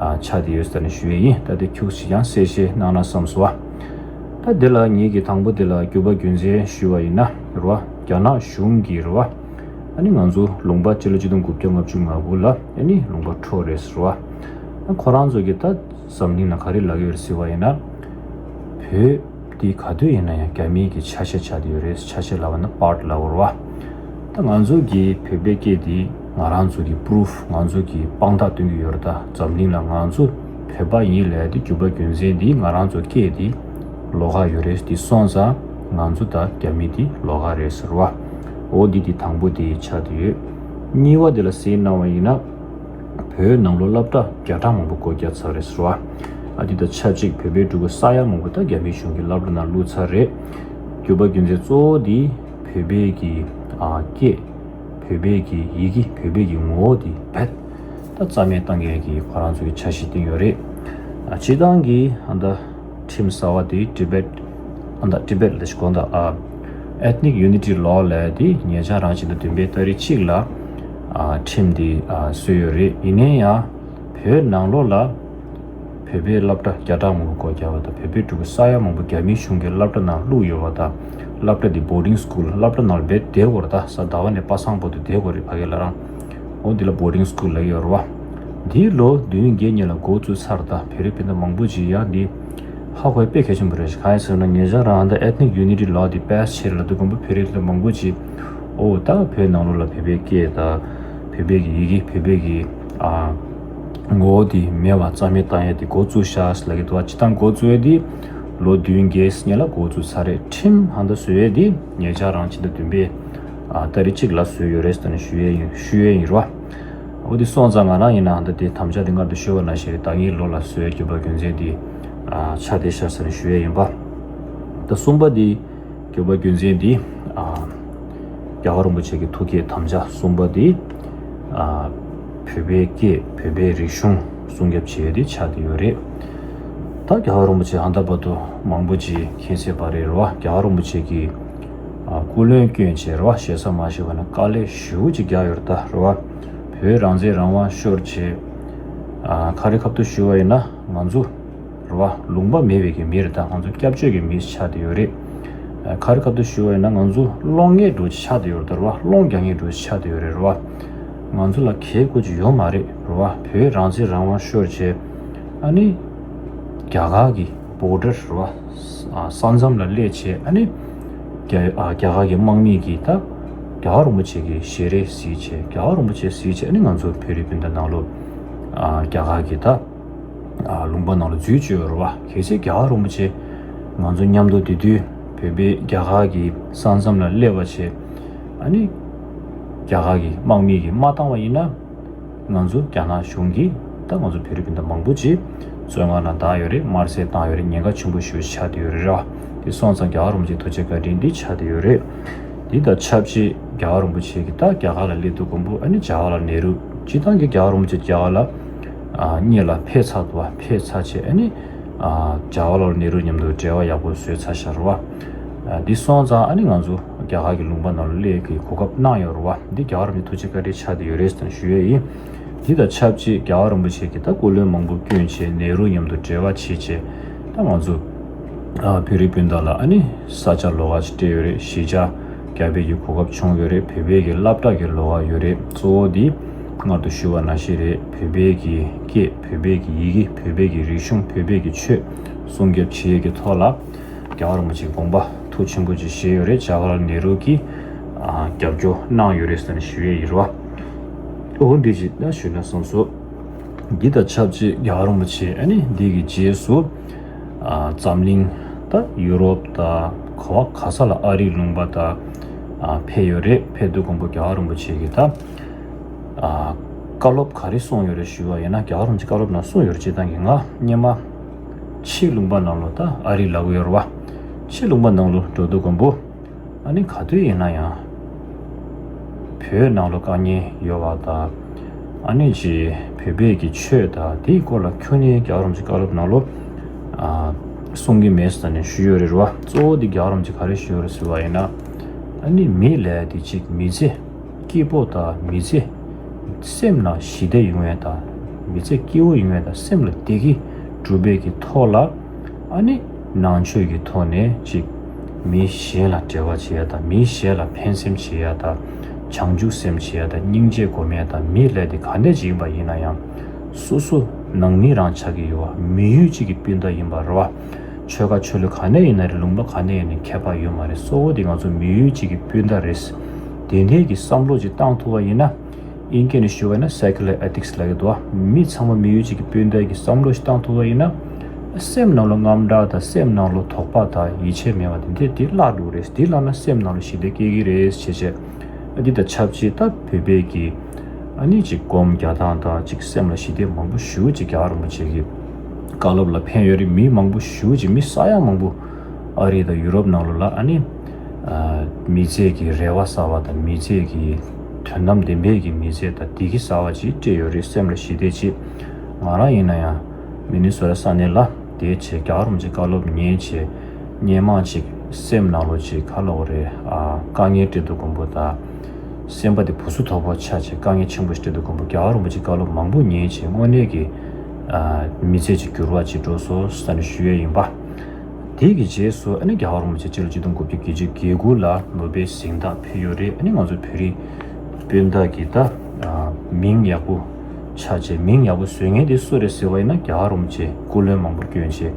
ཨ་ཆགས་བསྡད་ཡོད་ཟེར་ནས་ཞུ་ཡས་ཡིན། ད་དེ་ཁྱུག་ཅིག་ཡང་གསལ་བཤད་གནང་ན་བསམ་སོང་བ། ད་འདི་ལ་ངས་ཀྱི་དང་པོ་འདི་ལ་དགོས་པ་རྒྱུ་མཚན་ཞུ་བ་ཡིན་ན་རེད་བ། རྒྱ་ནག་གཞུང་གིས་རེད་བ། ཨ་ནི་ང་ཚོ་ལུང་པ་སྤྱི་ལོ་ཆིག་སྟོང་དགུ་བརྒྱ་ལྔ་བཅུ་ང་དགུ་ལ་ཨ་ནི་ལུང་པ་འཕྲོག་རེད་ཟེར་བ། ཨ་ཁོ་རང་ཚོ་གིས་ད་འཛམ་གླིང་ལ་ག་རེ་ལབ་ཀྱི་ཡོད་རེད་ཟེར་བ་ཡིན་ན། བོད་ འདི་ག་དུས་ཡིན་ན་ཡང་རྒྱ་མིའི་གི་ཆ་ཤས་ཆགས་བསྡད་ཡོད་རེད། ཆ་ཤས་ལབ་པ་ན་པར་ཊི་ལབ་དགོས་རེད་བ། ད་ང་ཚོ་གི་བོད་པའི་སྐད་འདི་ང་རང་ཚོ་གི་པུ་རུ་ཕུ་ང་ཚོ་གི་དཔང་རྟགས་སྟོན་གྱི་ཡོད་རེད། ད་འཛམ་གླིང་ལ་ང་ཚོ་བོད་པ་ཡིན་ལབ་དེ་རྒྱུ་བ་རྒྱུ་མཚན་འདི་ང་རང་ཚོ་སྐད་འདི་ལོགས་ཀ་ཡོད་རེད། འདི་སོང་ཙང་ང་ཚོ་དང་རྒྱ་མི་འདི་ལོགས་ཀ་རེད་ཟེར་བ། འོ་འདི་འདི་དང་པོ་འདི་ཆགས་བསྡད་ཡོད། གཉིས་པ་འདི་ལ་གཟིགས་གནང་བ་ཡིན་ན། བོད་ནང་ལོགས་སློབ་གྲྭ་བརྒྱ་ཕྲག་མང་པོ་སྒོ་བརྒྱབ་ཚར་རེད་ཟེར་བ། ཨ་འདི་དང་ཆབས་ཅིག་བོད་པའི་ཕྲུ་གུ་ས་ཡ་མང་པོ་ད་རྒྱ་མིའི་གཞུང་གི་སློབ་གྲྭ་ནང་བླུགས་ཚར་རེད། རྒྱུ་བ་རྒྱུ་མཚན་གཙོ་བོ་འདི་བོད་པའི་གི་ཨ་སྐད། བོད་པའི་གི་ཡི་གེ། བོད་པའི་གི་ངོ་བོ་འདི་རྦད་ད་རྩ་མེད་བཏང་མཁན་གི་ཁོ་རང་ཚོ་གི་འཆར་གཞི་བཏིང་ཡོད་རེད། ཨ་སྤྱིར་བཏང་གི་ཨ་ད་ཁྲིམས་གསར་བ་དེ་ཊི་བེཊ་ཨ་ད་ཊི་བེཊ་ལ་ཞིག་གོ་ད་ཨ་Ethnic Unity Law ལབ་དེ་ཉེ་ཆར་རང་ཕྱི་ཟླ་བདུན་པའི་ཏ་རིག་གཅིག་ལ་ཨ་ཁྲིམས་དེ་ཨ་བཟོས་ཡོད་རེད། ཡིན་ནའི་ཡང་བོད་ནང་ལོགས་ལ་བོད་པའི་སློབ་གྲྭ་བརྒྱ་ཕྲག་མང་པོ་སྒོ་བརྒྱབ་པ་དང་བོད་པའི་ཕྲུ་གུ་ས་ཡ་མང་པོ་རྒྱ་མིའི་གཞུང་གི་སློབ་གྲྭ་ནང་བླུགས་ཡོད་པ་དང་། སློབ་གྲྭ་དེ་བོར་ཌིང་སི་ཀུལ། སློབ་གྲྭ་ནང་ལ་རྦད་བསྡད་དགོས་རེད། ད་གཟའ་ཟླ་བ་ནས་པ་སངས་བར་དུ་བསྡད་དགོས་རེད། ཕ་གི་ལ་རང་། འོ་འདི་ལ་བོར་ཌིང་སི་ཀུལ་ལབ་ཡོད་རེད་བ། འདིའི་ལོ་བདུན་བརྒྱད་གཉིས་ལ་འགོ་བཙུགས་ཚར། ད་བོད་རིགས་སྤུན་ཟླ་མང་པོ་ཅིག་ཡང་འདི་ཧ་གོ་ཡ་དཔེ་གལ་ཆེན་པོ་རེད། གང་ཡིན་ཟེར་ན་ཉེ་ཆར་རང་ད་Ethnic Unity Law འདི་པེ་སི་བྱས་ལབ་དུས་ཀོང་པོ་བོད་རིགས་སྤུན་ཟླ་མང་པོ་ཅིག་འོ་ད་བོད་ནང་ལོགས་ལ་བོད་པའི་སྐད་དང་བོད་པའི་གི་ཡི་གེ། བོད་པའི་གི་ཨ་ངོ་བོ་འདི་མེད་པ་རྩ་མེད་བཏང་ཡ་འདི་འགོ་བཙུགས་ཤག་ལབ་ཀྱི་འདུག་བ། སྤྱིར་བཏང་འགོ་བཙུགས་ཡ་འདི་ལོ་བདུན་བརྒྱད་གཉིས་ལ་འགོ་བཙུགས་ཚར་རེད། ཁྲིམས་ཧ་ད་བཟོ་ཡ་འདི་ཉེ་ཆར་རང་ཕྱི་ཟླ་བདུན་པའི་ཨ་ཏ་རིག་གཅིག་ལ་བཟོས་ཡོད་རེད་ཟེར་ནས་ཞུ་ཡས་ཡིན། ཞུ་ཡས་ཡིན་རོ། འོ་དེ་སོང་ཙང་ང་རང་ཡིན་ན་ད་དེ་དམ་བཅའ་དེ་སྔར་དུ་ཞུས་པ་ནང་བཞིན་ད་གིན་ལོ་ལ་བཟོས་ཡས་རྒྱུ་བ་རྒྱུ་མཚན་དེ་ཨ་ཆགས་བསྡད་ཤག་ཟེར་ནས་ཞུ་ཡས་ཡིན་པ། ད་གསུམ་པ་དེ་རྒྱུ་བ་རྒྱུ་མཚན་དེ་ཨ་རྒྱལ་བ་རིན་པོ་ཆེ་གི་ཐུགས་བསྐྱེད་དམ་བཅའ་གསུམ་པ་དེ་ཨ་བོད་པའི་སྐད། བོད་པའི་རིག་གཞུང་སྲུང་སྐྱོབ་བྱེད་ཡས་དེ་ཆགས་བསྡད་ཡོད་རེད། ད་རྒྱལ་བ་རིན་པོ་ཆེ་ཨ་ད་བར་དུ་མང་པོ་ཅིག་མཁྱེན་གསལ་བ་རེད་རོ། རྒྱལ་བ་རིན་པོ་ཆེ་གིས་ཨ་སྐུ་ལས་བསྐྱོན་བྱས་རོ། ཞེ་ས་མ་ཞེས་པ་ན་དཀའ་ལས་ཞེ་པོ་ཅིག་རྒྱག་ཡོད་རེད་ད་རོ། བོད་རང་བཙན་རང་དབང་ཤོར་བྱས་ཨ་ཁ་རི་ཁ་ཐུག་ཞུ་བ་ཡིན་ན་ང་ཚོ་རོ་ལུང་པ་མེད་པའི་གི་མི་རེད། ད་ང་ཚོ་སྐྱབས་བཅོལ་གྱི་མི་ཆགས་བསྡད་ཡོད་རེད། ཨ་ཁ་རི་ཁ་ཐུག་ཞུ་བ་ཡིན་ན་ང་ཚོ་སློང་མཁན་འདྲ་ཅིག་ཆགས་བསྡད་ཡོད་རེད་ད་རོ། སློང་རྒྱག་མཁན་འདྲ་ཅིག་ཆགས་བསྡད་ཡོད་རེད་རོ། ང་ཚོ་ལ་གལ་དགོས་ཅིག་ཡོད་མ་རེད་རོ། བོད་རང་བཙན་རང་དབང་ཤོར་བྱས་ཨ་ནི་རྒྱ་གར་གྱི་བོར་ཌར་རོ། ས་མཚམས་ལ་སླེབས་བྱས་ཨ་ནི་རྒྱ་ཨ་རྒྱ་གར་གྱི་དམག་མི་གིས་ད་རྒྱལ་བ་རིན་པོ་ཆེ་གི་ཞལ་རས་གཟིགས་བྱས། རྒྱལ་བ་རིན་པོ་ཆེ་གཟིགས་བྱས་ཨ་ནི་ང་ཚོ་བོད་རིགས་སྤུན་ཟླ་ནང་ལོགས་ཨ་རྒྱ་གར་གྱི་ད་ཨ་ལུང་པ་ནང་ལ་འཛུལ་བཅུག་ཡོད་རེད་བ། གལ་སྲིད་རྒྱལ་བ་རིན་པོ་ཆེ་ང་ཚོ་མཉམ་དུ་དེ་དུས་བོད་པའི་རྒྱ་གར་གྱི་ས་མཚམས་ལ་སླེབས་པ་བྱས་ཨ་ནི་རྒྱ་གར་གྱི་དམག་མི་གིས་མ་བཏང་བ་ཡིན་ན། ང་ཚོ་རྒྱ་ནག་གཞུང་གིས་ད་ང་ཚོ་བོད་རིགས་སྤུན་ཟླ་མང་པོ་ཅིག་བཙོན་ཁང་ནང་བཏང་ཡོད་རེད། དམར་གསོད་བཏང་ཡོད་རེད། ཉེན་ཁ་ཆེན་པོ་ཞེ་པོ་ཆགས་བསྡད་ཡོད་རེད་ར། དེ་སོང་ཙང་རྒྱལ་བ་རིན་པོ་ཆེ་ཐུགས་རྗེ་བཀའ་དྲིན་འདི་ཆགས་བསྡད་ཡོད་རེད། འདི་དང་ཆབས་ཅིག་རྒྱལ་བ་རིན་པོ་ཆེ་གིས་ད་རྒྱ་གར་ལ་སླེབས་དུས་ཀོང་པོ་ཨ་ནི་ཇ་ཝ་ཧར་ལཱལ་ནེ་རུ། སྤྱིར་བཏང་གི་རྒྱལ་བ་རིན་པོ་ཆེ་རྒྱ་གར་ལ་ཨ་གཉིས་ལ་ཕེབས་ཚར་འདུག་བ། ཕེབས་ཚར་བྱས་ཨ་ནི་ཨ་ཇ་ཝ་ཧར་ལཱལ་ནེ་རུ་མཉམ་དུ་འབྲེལ་བ་ཡག་པོ་བཟོས་ཚར་ཤག་རེད་བ། ཨ་འདི་སོང་ཙང་ཨ་ནི་ང་ཚོ་རྒྱ་གར་གྱི་ལུང་པ་ནང་ལ་སླེབས་ཀྱི་གོ་སྐབས་གནང་ཡོད་རེད་བ། འདི་རྒྱལ་བ་རིན་པོ་ཆེ་ཐུགས་རྗེ་བཀའ་དྲིན་ཆགས་བསྡད་ཡོད་རེད་ཟེར་ནས་ཞུ་ཡས་ཡིན། འདི་དང་ཆབས་ཅིག་རྒྱལ་བ་རིན་པོ་ཆེ་གིས་ད་སྐུ་ལས་མང་པོ་བསྐྱོན་བྱས་ནེ་རུ་མཉམ་དུ་འབྲེལ་བ་བྱས་བྱས་ད་ང་ཚོ་ཨ་བོད་རིགས་སྤུན་ཟླ་ལ་ཨ་ནི་ས་ཆ་ལོགས་ཀ་ཅིག་སྤྲད་ཡོད་རེད། གཞིས་ཆགས་རྒྱག་པའི་གི་གོ་སྐབས་བྱུང་ཡོད་རེད། བོད་པའི་གི་སློབ་གྲྭ་གི་ལོགས་ཀ་ཡོད་རེད། གཙོ་བོ་འདི་སྔར་དུ་ཞུས་པ་ནང་བཞིན་རེད། བོད་པའི་གི་སྐད། བོད་པའི་གི་ཡི་གེ། བོད་པའི་གི་རིག་གཞུང་། བོད་པའི་གི་ཆོས་སྲུང་སྐྱོབ་བྱེད་ཡས་ཀྱི་ཐོག་ལ་རྒྱལ་བ་རིན་པོ་ཆེའི་དགོངས་པ་མཐུ་ཆེན་པོ་ཅིག་བཞེས་ཡོད་རེད། ཇ་ཝ་ཧར་ལཱལ་ནེ་རུ་གིས་ཨ་རྒྱབ་སྐྱོར་གནང་ཡོད་རེད་ཟེར་ནས་ཞུ་ཡས་ཡིན་རེད་བ། འོ་འདི་ཅིག་ད་ཞུས་ན་བསམ་སོང་། འདི་དང་ཆབས་ཅིག་རྒྱལ་བ་རིན་པོ་ཆེ་ཨ་ནི་འདི་གི་རྗེས་སུ་ཨ་འཛམ་གླིང་ད་ཡུ་རོབ་དང་ག་བ་ག་ས་ལ་ཨ་རིའི་ལུང་པ་དང་ཨ་ཕེབས་ཡོད་རེད། ཕེབས་དུས་ཀོང་པོ་རྒྱལ་བ་རིན་པོ་ཆེ་གིས་ད་ཨ་བཀའ་སློབ་ག་རེ་གསུངས་ཡོད་རེད་ཞུས་པ་ཡིན་ན། རྒྱལ་བ་རིན་པོ་ཆེ་བཀའ་སློབ་ནང་གསུངས་ཡོད་རེད། སྤྱིར་བཏང་གི་ང་སྔོན་མ་ཕྱི་ལུང་པ་ནང་ལོགས་ད་ཨ་རི་ལབ་ཀྱི་ཡོད་རེད་བ། ཕྱི་ལུང་པ་ནང་ལོགས་འགྲོ་དུས་ཀོང་པོ་ཨ་ནི་ག་དུས་ཡིན་ན་ཡང་བོད་ནང་ལོགས་དཀའ་ངལ་ཡོད་པ་དང་ཨ་ནི་ཅིག་བོད་པའི་གི་ཆོས་དང་དེའི་སྐོར་ལ་ཁྱོན་ནས་རྒྱལ་བ་རིན་པོ་ཆེ་བཀའ་སློབ་ནང་ལོགས་ཨ་གསུང་གི་མེད་ཟེར་ནས་ཞུས་ཡོད་རེད་བ། གཙོ་བོ་དེ་རྒྱལ་བ་རིན་པོ་ཆེ་ག་རེ་ཞུས་ཡོད་རེད་ཟེར་བ་ཡིན་ན། ཨ་ནི་མི་ལབ་ཡ་དེ་ཅིག་མི་ཚེ་སྐྱིད་པོ་དང་མི་ཚེ་སེམས་ནང་ཞི་བདེ་ཡོང་ཡ་དང་མི་ཚེ་སྐྱིད་པོ་ཡོང་ཡ་དང་སེམས་ལ་བདེ་སྐྱིད་སྒྲུབ་པའི་གི་ཐོག་ལ་ཨ་ནི་ནང་ཆོས་ཀྱི་ཐོག་ནས་ཅིག་མི་གཞན་ལ་འབྲེལ་བ་བྱེད་ཡ་དང་མི་གཞན་ལ་ཕན་སེམས་བྱེད་ཡ་དང་བྱང་ཆུབ་སེམས་བྱེད་ཡ་དང་སྙིང་རྗེ་སྒོམ་ཡ་དང་མི་ལབ་དེ་ག་འདྲ་ཅིག་ཡིན་པ་ཡིན་ན་ཡང་སོ་སོ་ནང་མི་རང་ཆགས་ཀྱི་ཡོད་པ། མི་ཡུལ་གཅིག་གི་སྤུན་ཟླ་ཡིན་པ་རེད་བ། ཆོལ་ཁ་ཆོས་ལུགས་ག་ནས་ཡིན་ན་རེད། ལུང་པ་ག་ནས་ཡིན་ན་ཁྱད་པར་ཡོད་མ་རེད། གཙོ་བོ་དེ་ང་ཚོ་མི་ཡུལ་གཅིག་གི་སྤུན་ཟླ་རེད། དེ་འདྲའི་གི་བསམ་བློ་ཅིག་བཏང་ཐུབ་པ་ཡིན་ན། དབྱིན་སྐད་ནས་ཞུ་བ་ཡིན་ན་secular ethics ལབ་ཀྱི་འདུག་བ། མི་ཚང་མ་མི་ཡུལ་གཅིག་གི་སྤུན་ཟླ་གི་བསམ་བློ་ཞིག་བཏང་ཐུབ་པ་ཡིན་ན། སེམས་ནང་ལ་དངངས་སྐྲག་དང་སེམས་ནང་ལ་དོགས་པ་དང་ཡིད་ཆེས་མེད་པ་དེ་འདྲ་དེ་བརླག་འགྲོ་གི་རེད། དེ་བརླག་ན་སེམས་ནང་ལ་ཞི་བདེ་སྐྱེ་གི་རེད་ཞེས་བྱས། འདི་དང་ཆབས་ཅིག་ད་བོད་པའི་གི་ཨ་ནི་ཅིག་སྒོམ་རྒྱག་སྟངས་དང་ཅིག་སེམས་ལ་ཞི་བདེ་མང་པོ་ཞེ་པོ་ཅིག་རྒྱལ་བ་རིན་པོ་ཆེ་གི་བཀའ་སློབ་ལ་ཕན་ཡོད་རེད། མི་མང་པོ་ཞེ་པོ་ཅིག་མི་ས་ཡ་མང་པོ་ཨ་རི་དང་ཡུ་རོབ་ནང་ལོགས་ལ་ཨ་ནི་ཨ་མི་ཚེ་གི་རེ་བ་གསར་བ་དང་མི་ཚེ་གི་དོན་དམ་བདེན་པའི་གི་མི་ཚེ་དང་བདེ་སྐྱིད་གསར་བ་ཅིག་སྤྲད་ཡོད་རེད། སེམས་ལ་ཞི་བདེ་ཅིག་ང་རང་ཡིན་ན་ཡང་མི་ནི་སོ་ཊ་ས་གནས་ལ་བསྡད་བྱས་རྒྱལ་བ་རིན་པོ་ཆེ་བཀའ་སློབ་ཉན་བྱས། སྔོན་མ་ཅིག་སེམས་ནང་ལོགས་ཅིག་ག་ལབ་དགོས་རེད། ཨ་དཀའ་ངལ་འཕྲད་དུས་ཀུན་པོ་དང་། སེམས་པ་དེ་བུ་སུ་དོག་པོ་ཆགས་བྱས་དཀའ་ངལ་ཆེན་པོ་ཞིག་འཕྲད་དུས་ཀུན་པོ་རྒྱལ་བ་རིན་པོ་ཆེའི་བཀའ་སློབ་མང་པོ་ཉན་བྱས་དངོས་གནས་ཀྱི་ཨ་མི་ཚེ་ཅིག་འགྱུར་བ་ཅིག་འགྲོ་སོང་ཟེར་ནས་ཞུ་ཡས་ཡིན་པ། དེ་གི་རྗེས་སུ་ཨ་ནི་རྒྱལ་བ་རིན་པོ་ཆེ་སྤྱི་ལོ་ཆིག་སྟོང་དགུ་བརྒྱ་བརྒྱད་ཅུ་གྱ་དགུ་ལ་ནོ་བེལ་གཟེངས་རྟགས་ཕུལ་ཡོད་རེད། ཨ་ནི་ང་ཚོ་བོད་རིགས་སྤུན་ཟླ་གི་ད་ཨ་མིང་ཡག་པོ་ཆགས་བྱས། མིང་ཡག་པོ་བཟོ་མཁན་དེ་སུ་རེད་ཟེར་བ་ཡིན་ན་རྒྱལ་བ་རིན་པོ་ཆེ་སྐུ་ལས་མང་པོ་བསྐྱོན་བྱས།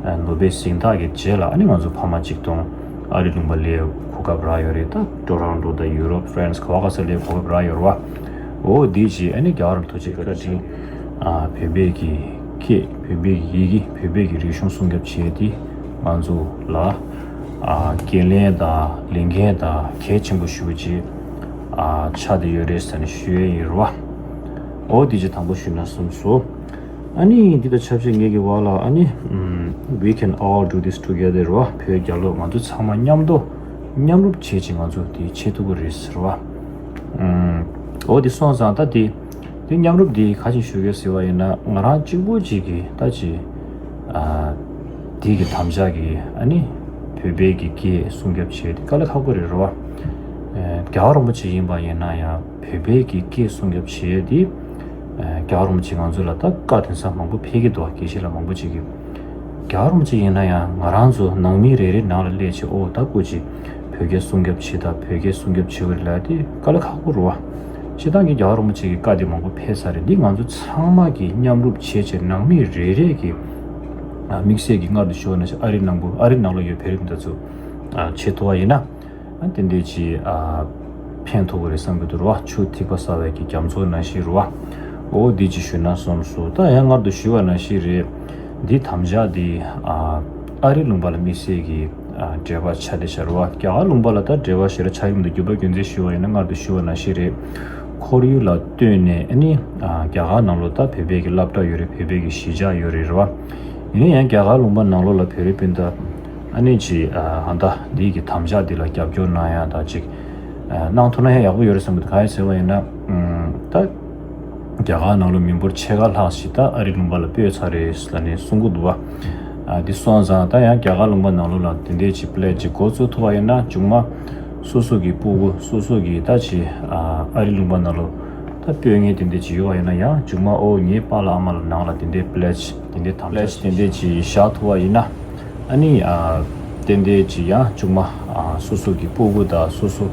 ཨ་ནོ་བེལ་གཟེངས་རྟགས་ཀྱི་རྗེས་ལ་ཨ་ནི་ང་ཚོ་ཕ་མ་གཅིག་སྟོང་ཨ་རི་ལུང་པ་སླེབས་གོ་སྐབས་རག་ཡོད་རེད། ད་ཊོ་རོན་ཊོ་དང་ཡུ་རོབ་ཧྥ་རན་སི་ག་བ་ག་ས་སླེབས་གོ་སྐབས་རག་ཡོད་རེད་བ། འོ་དེ་རྗེས་ཨ་ནི་རྒྱལ་བ་རིན་པོ་ཆེ་བཀའ་དྲིན་ཨ་བོད་པའི་གི་སྐད། བོད་པའི་གི་ཡི་གེ། བོད་པའི་གི་རིག་གཞུང་སྲུང་སྐྱོབ་བྱས་ཏེ་ང་ཚོ་ལ་ཨ་འགན་ལེན་དང་ལས་འགན་དང་གལ་ཆེན་པོ་ཞེ་པོ་ཅིག་ཨ་ཆགས་བསྡད་ཡོད་རེད་ཟེར་ནས་ཞུ་ཡས་ཡིན་རེད་བ། འོ་དེ་རྗེས་དང་པོ་ཞུས་ན་བསམ་སོང་། ཨ་ནི་འདི་དང་ཆབས་ཅིག་ངེད་ཀྱི་བར་ལ་ཨ་ནི་ཨམ། We can all do this together རེད་བ། བོད་རྒྱལ་ལོ་ང་ཚོ་ཚང་མ་མཉམ་དུ་མཉམ་རུབ་བྱེད་ཅིག་ང་ཚོ་དེ་བྱེད་ཐུབ་ཀྱི་རེད་ཟེར་བ། ཨམ། འོ་དེ་སོང་ཙང་ད་དེ་དེ་མཉམ་རུབ་དེ་ག་ཅིག་ཞུ་གི་ཟེར་བ་ཡིན་ན། ང་རང་གཅིག་པོ་ཅིག་གིས་ད་ཅིག་ཨ་དེ་གི་དམ་བཅའ་གི་ཨ་ནི་བོད་པའི་གི་སྐད་སྲུང་སྐྱོབ་བྱེད་དེ་དཀའ་ལས་ཁག་པོ་རེད་རེད་བ། ཨ་རྒྱལ་བ་རིན་པོ་ཆེ་ཡིན་པ་ཡིན་ན་ཡང་བོད་པའི་གི་སྐད་སྲུང་སྐྱོབ་བྱེད་དེ། ཨ་རྒྱལ་བ་རིན་པོ་ཆེ་ང་ཚོ་ལ་ད་བཀའ་དེང་སང་མང་པོ་ཕེབས་ཀྱི་འདུག་དགེ་བཤེས་ལགས་མང་པོ་ཅིག་གིས། རྒྱལ་བ་རིན་པོ་ཆེ་ཡིན་ན་ཡང་ང་རང་ཚོ་ནང་མི་རེ་རེ་ནང་ལ་སླེབས་བྱས། ཨོ་ད་སྐུ་མཁྱེན་བོད་སྐད་སྲུང་སྐྱོབ་བྱེད་དང་། བོད་སྐད་སྲུང་སྐྱོབ་བྱེད་དགོས་རེད་ལབ་དེ་དཀའ་ལས་ཁག་པོ་རེད་བ། སྤྱིར་བཏང་གི་རྒྱལ་བ་རིན་པོ་ཆེ་གི་བཀའ་དེ་མང་པོ་ཕེབས་ཚར་རེད། འདི་ང་ཚོ་ཚང་མ་གིས་མཉམ་རུབ་བྱས་བྱས་ནང་མི་རེ་རེ་གིས། ཨ་དམིགས་བསལ་གྱིས་སྔར་དུ་ཞུ་བ་ནང་བཞིན་ཨ་རི་ནང་པོ་ཨ་རི་ནང་ལ་ཡོད་བོད་རིགས་འདི་ཚོ་ཨ་བྱེད་ཐུབ་པ་ཡིན་ན། ཨ་དེ་འདྲས་ཅིག་ཨ་ཕན་ཐོགས་ཀྱི་རེད་བསམ་གྱི་འདུག་རེད་བ། ཆུ་ཐིགས་པ་གསར་བའི་གི་རྒྱ་མཚོ་ནང་བཞིན་རེད་བ། འོ་འདི་ཅིག་ཞུས་ན་བསམ་སོང་། ད་ཡང་སྔར་དུ་ཞུས་པ་ནང་བཞིན་རེད། འདི་དམ་བཅའ་འདི་ཨ་ཨ་རི་ལུང་པ་ལ་དམིགས་བསལ་གྱི་ཨ་འབྲེལ་བ་ཆགས་བསྡད་ཤག་རེད་བ། རྒྱ་གར་ལུང་པ་ལ་ད་འབྲེལ་བ་ཞེ་དྲག་ཆགས་ཀྱི་མི་འདུག་རྒྱུ་མཚན་ཞུས་པ་ཡིན་ན་སྔར་དུ་ཞུས་པ་ནང་བཞིན་རེད། ཁོར་ཡུག་ལ་ལྟོས་ནས་ཨ་ནི་ཨ་རྒྱ་གར་ནང་ལོགས་ད་བོད་པའི་གི་སློབ་གྲྭ་ཡོད་རེད། བོད་པའི་གི་གཞིས་ཆགས་ཡོད་རེད་རེད་བ། ཡིན་ན་ཡང་རྒྱ་གར་ལུང་པ་ནང་ལོགས་ལ་བོད་རིགས་སྤུན་ཟླ་ཨ་ནི་ཅིག་ཨ་ཧ་ད་འདི་གི་དམ་བཅའ་འདི་ལ་རྒྱབ་སྐྱོར་གནང་ཡ་ད་ཅིག་ཨ་གནང་ཐུབ་ན་ཡང་ཡག་པོ་ཡོད་རེད་བསམ་གྱི་འདུག་གང་ཡིན་ཟེར་བ་ཡིན་ན་ཨམ་ད་རྒྱ་གར་ནང་ལོགས་མི་འབོར་ཕྱེད་ཀ་ལྷག་ཞིག་ད་ཨ་རི་ལུང་པ་ལ་སྤོས་ཚར་རེད་ལབ་ནས་གསུང་གི་འདུག་བ། ཨ་འདི་སོང་ཙང་ད་ཡང་རྒྱ་གར་ལུང་པ་ནང་ལོགས་ལ་དེ་འདྲས་ཅིག་པི་ལེ་ཅིག་འགོ་བཙུགས་ཐུབ་པ་ཡིན་ན་མཇུག་མ་སོ་སོ་གི་སྤུ་གུ་སོ་སོ་གི་ད་ཅིག་ཨ་ཨ་རི་ལུང་པ་ནང་ལོགས་ད་སྤོས་ངན་དེ་འདྲས་ཅིག་ཡོད་པ་ཡིན་ན་ཡང་མཇུག་མ་ཨོ་ངའི་པཱ་ལགས་ཨ་མ་ལགས་ནང་ལ་དེ་འདྲས་པི་ལེ་ཅིག་དེ་འདྲས་དམ་བཅའ་དེ་འདྲས་ཅིག་བཞག་ཐུབ་པ་ཡིན་ན། ཨ་ནི་ཨ་ཏན་ཏན་ཅིག་ཡང་ཅུང་མ་ཨ་སོ་སོ་གི་སྤུ་གུ་དང་སོ་སོ་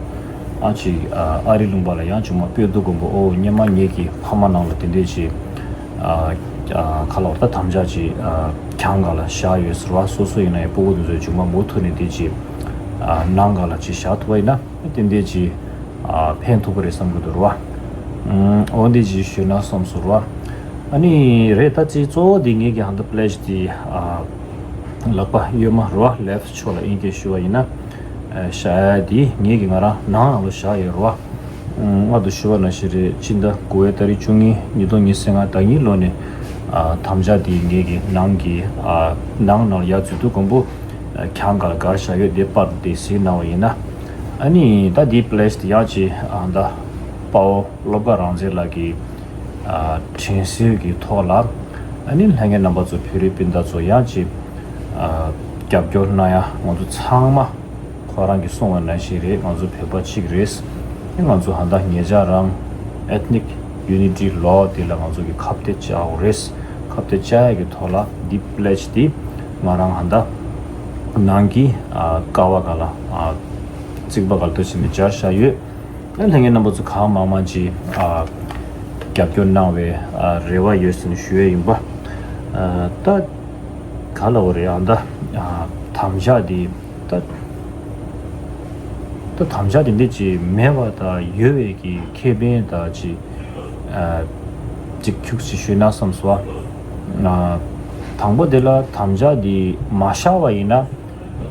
ཨ་ཅིག་ཨ་ཨ་རི་ལུང་པ་ལ་ཡང་ཅུང་མ་སྤོས་དུས་དགོན་པོ་ཨོ་སྔོན་མ་ངེད་ཀྱི་ཕ་མ་ནང་ལ་དེ་འདྲས་ཅིག་ཨ་ཨ་ཁ་ལོ་ད་དམ་བཅའ་ཅིག་ཨ་གྱང་ག་ལ་བཞག་ཡོད་ཟེར་བ། སོ་སོ་ཡིན་ན་ཡང་སྤུ་གུ་དེ་ཚོའི་ཅུང་མ་མུ་མཐུད་ནས་དེ་ཅིག་ཨ་ནང་ག་ལ་ཅིག་བཞག་ཐུབ་པ་ཡིན་ན་དེ་འདྲས་ཅིག་ཨ་ཕན་ཐོགས་པ་རེད་བསམ་གི་འདུག་ར་བ། ཨོ་འདི་ཅིག་ཞུས་ན་བསམ་སོང་ར་བ། ཨ་ནི་རེད། ད་ཅིག་གཙོ་བོ་དེ་ངེད་ཀྱི་ཧན་ད་པི་ལེ་ཇི་དེ་ཨ། ལག་པ་གཡོན་མ་རེད་བ། ལེཕ་ཕྱོགས་ལ་དབྱིན་སྐད་ཞུ་བ་ཡིན་ན། ཨ་བཞག་ཡ་དེ་ངེད་ཀྱི་ང་རང་ནང་ནང་ལོགས་བཞག་ཡོད་རེད་བ། ཨུམ། སྔར་དུ་ཞུ་བ་ནང་བཞིན་རེད། སྤྱི་ཟླ་དགུ་པའི་ཏ་རིག་བཅུ་གཉིས་ཉིས་སྟོང་ཉི་ཤུ་རྩ་ལྔ་ཟླ་ཉིན་ལོ་ནས་ཨ་དམ་བཅའ་དེ་ངེད་ཀྱི་ནང་གི་ཨ་ནང་ནང་ལ་ཡར་འཛུལ་དུས་དགོན་པོ་ཨ་གྱང་ག་ལ་སྒར་བཞག་ཡོད། དེ་པར་དེ་གཟིགས་གནང་བ་ཡིན་ན། ཨ་ནི་ད་དེའི་པི་ལེ་ཇི་དེ་ཡང་ཅིག་ཨ་ད་དཔའ་བོ་བློ་དགའ་རང་བཙན་ལགས་ཀྱི་ཨ་དྲན་གསོའི་གི་ཐོག་ལ། ཨ་ནི་ལྷན་རྒྱས་རྣམ་པ་ཚོ་བོད་རིགས་སྤུན་ཟླ་ཚོ་ཡང་ཅིག་ཨ་རྒྱབ་སྐྱོར་གནང་ཡ། ང་ཚོ་ཚང་མ་ཁོ་རང་གིས་གསུངས་པ་ནང་བཞིན་རེད། ང་ཚོ་བོད་པ་གཅིག་རེད། ཨ་ང་ཚོ་ཧ་ད་ཉེ་ཆར་རང་Ethnic Unity Law དེ་ལ་ང་ཚོ་གི་ཁ་གཏད་བཅག་དགོས་རེད། ཁ་གཏད་བཅག་ཡ་གི་ཐོག་ལ་འདི་པི་ལེ་ཇི་དེ་ང་རང་ཧ་ད་ནང་གི་ཨ་ཀ་བ་ག་ལ་ཨ་རྩིག་པ་ག་ལ་ཏོ་ཕྱིན་ནས་སྦྱར་བཞག་ཡོད། ཨ་ལྷན་རྒྱས་རྣམ་པ་ཚོ་གང་མང་མང་ཅིག་ཨ་རྒྱབ་སྐྱོར་གནང་བའི་ཨ་རེ་བ་ཡོད་ཟེར་ནས་ཞུ་ཡས་ཡིན་པ། ཨ་ད་ག་ལ་འོ་རེད། ཨ་ད་ ཨ་དམ་བཅའ་དེ་ད་ད་དམ་བཅའ་དེ་འདྲ་ཅིག་མེད་པ་དང་ཡོད་པའི་གི་ཁེ་ཕན་དང་ཅིག་ཨ་ཅིག་ཁྱུག་ཅིག་ཞུས་ན་བསམ་སོང་། ཨ་དང་པོ་དེ་ལ་དམ་བཅའ་དེ་མ་བཞག་པ་ཡིན་ན།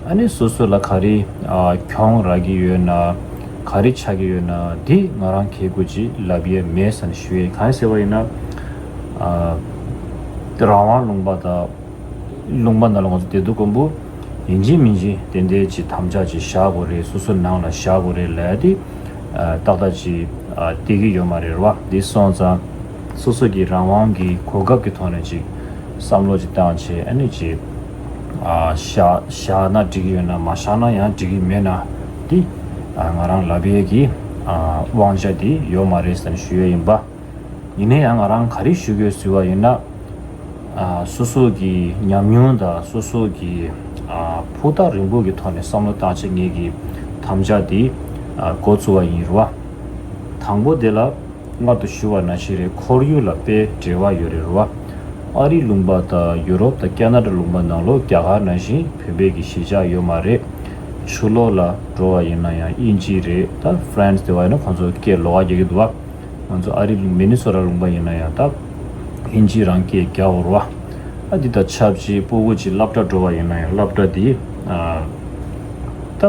ཨ་ནི་སོ་སོ་ལ་ག་རེ་ཨ་གྱོང་རག་གི་ཡོད་ན། ག་རེ་ཆགས་ཀྱི་ཡོད་ན་འདི་ང་རང་གལ་དགོས་ཅིག་ལབ་ཡས་མེད་ཟེར་ནས་ཞུ་ཡས། གང་ཡིན་ཟེར་བ་ཡིན་ན། ཨ་རང་དབང་ལུང་པ་དང་ལུང་པ་ནང་ལ་ང་ཚོ་བསྡད་དུས་ཀོང་པོ་ཡིན་གཅིག་མིན་གཅིག་དེ་འདྲའི་ཅིག་དམ་བཅའ་ཅིག་བཞག་དགོས་རེད། སོ་སོ་ནང་ལ་བཞག་དགོས་རེད་ལབ་ཡས་དེ་ཨ་ཏག་ཏག་ཅིག་ཨ་བསྡད་ཀྱི་ཡོད་མ་རེད་རེད་བ། འདི་སོང་ཙང་སོ་སོ་གི་རང་དབང་གི་གོ་སྐབས་ཀྱི་ཐོག་ནས་ཅིག་བསམ་བློ་ཅིག་བཏང་བྱས། ཨ་ནི་ཅིག་ཨ་བཞག་བཞག་ན་འགྲིག་གི་ཡོད་ན། མ་བཞག་ན་ཡང་འགྲིག་གི་མེད་ན། འདི་ཨ་ང་རང་ལབ་ཡས་ཀྱི་ཨ་དབང་ཆ་འདི་ཡོད་མ་རེད་ཟེར་ནས་ཞུ་ཡས་ཡིན་པ། ཡིན་ན་ཡང་ང་རང་ག་རེ་ཞུ་དགོས་ཟེར་བ་ཡིན་ན། ཨ་སོ་སོ་གི་ཉམས་མྱོང་དང་སོ་སོ་གི་ཨ་ཕུགས་ཐག་རིང་པོ་གི་ཐོག་ནས་བསམ་བློ་བཏང་བྱས་ངེད་ཀྱི་དམ་བཅའ་འདི་ཨ་འགོ་བཙུགས་པ་ཡིན་རེད་བ། དང་པོ་དེ་ལ་སྔར་དུ་ཞུ་བ་ནང་བཞིན་རེད། ཁོར་ཡུག་ལ་དཔེ་འབྲེལ་བ་ཡོད་རེད་རེད་བ། ཨ་རི་ལུང་པ་དང་ཡུ་རོབ་དང་ཁེ་ན་ཌ་ལུང་པ་ནང་ལོགས་རྒྱ་གར་ནང་བཞིན་བོད་པའི་གི་གཞིས་ཆགས་ཡོད་མ་རེད། ཕྱི་ལོགས་ལ་འགྲོ་བ་ཡིན་ན་ཡང་དབྱིན་ཇི་རེད། ད་ཧྥ་རན་སི་དེ་བ་ཡིན་ན་ཁོང་ཚོ་སྐད་ལོགས་ཀ་རྒྱག་གི་འདུག་བ། ང་ཚོ་ཨ་རི་ལུང་མི་ནི་སོ་ཊ་ལུང་པ་ཡིན་ན་ཡང་ད་དབྱིན་ཇི་རང་སྐད་རྒྱག་འོར་བ། ཨ་འདི་དང་ཆབས་ཅིག་སྤུ་གུ་ཅིག་སློབ་གྲྭ་འགྲོ་བ་ཡིན་ན་ཡང་སློབ་གྲྭ་འདི་ཨ་ད་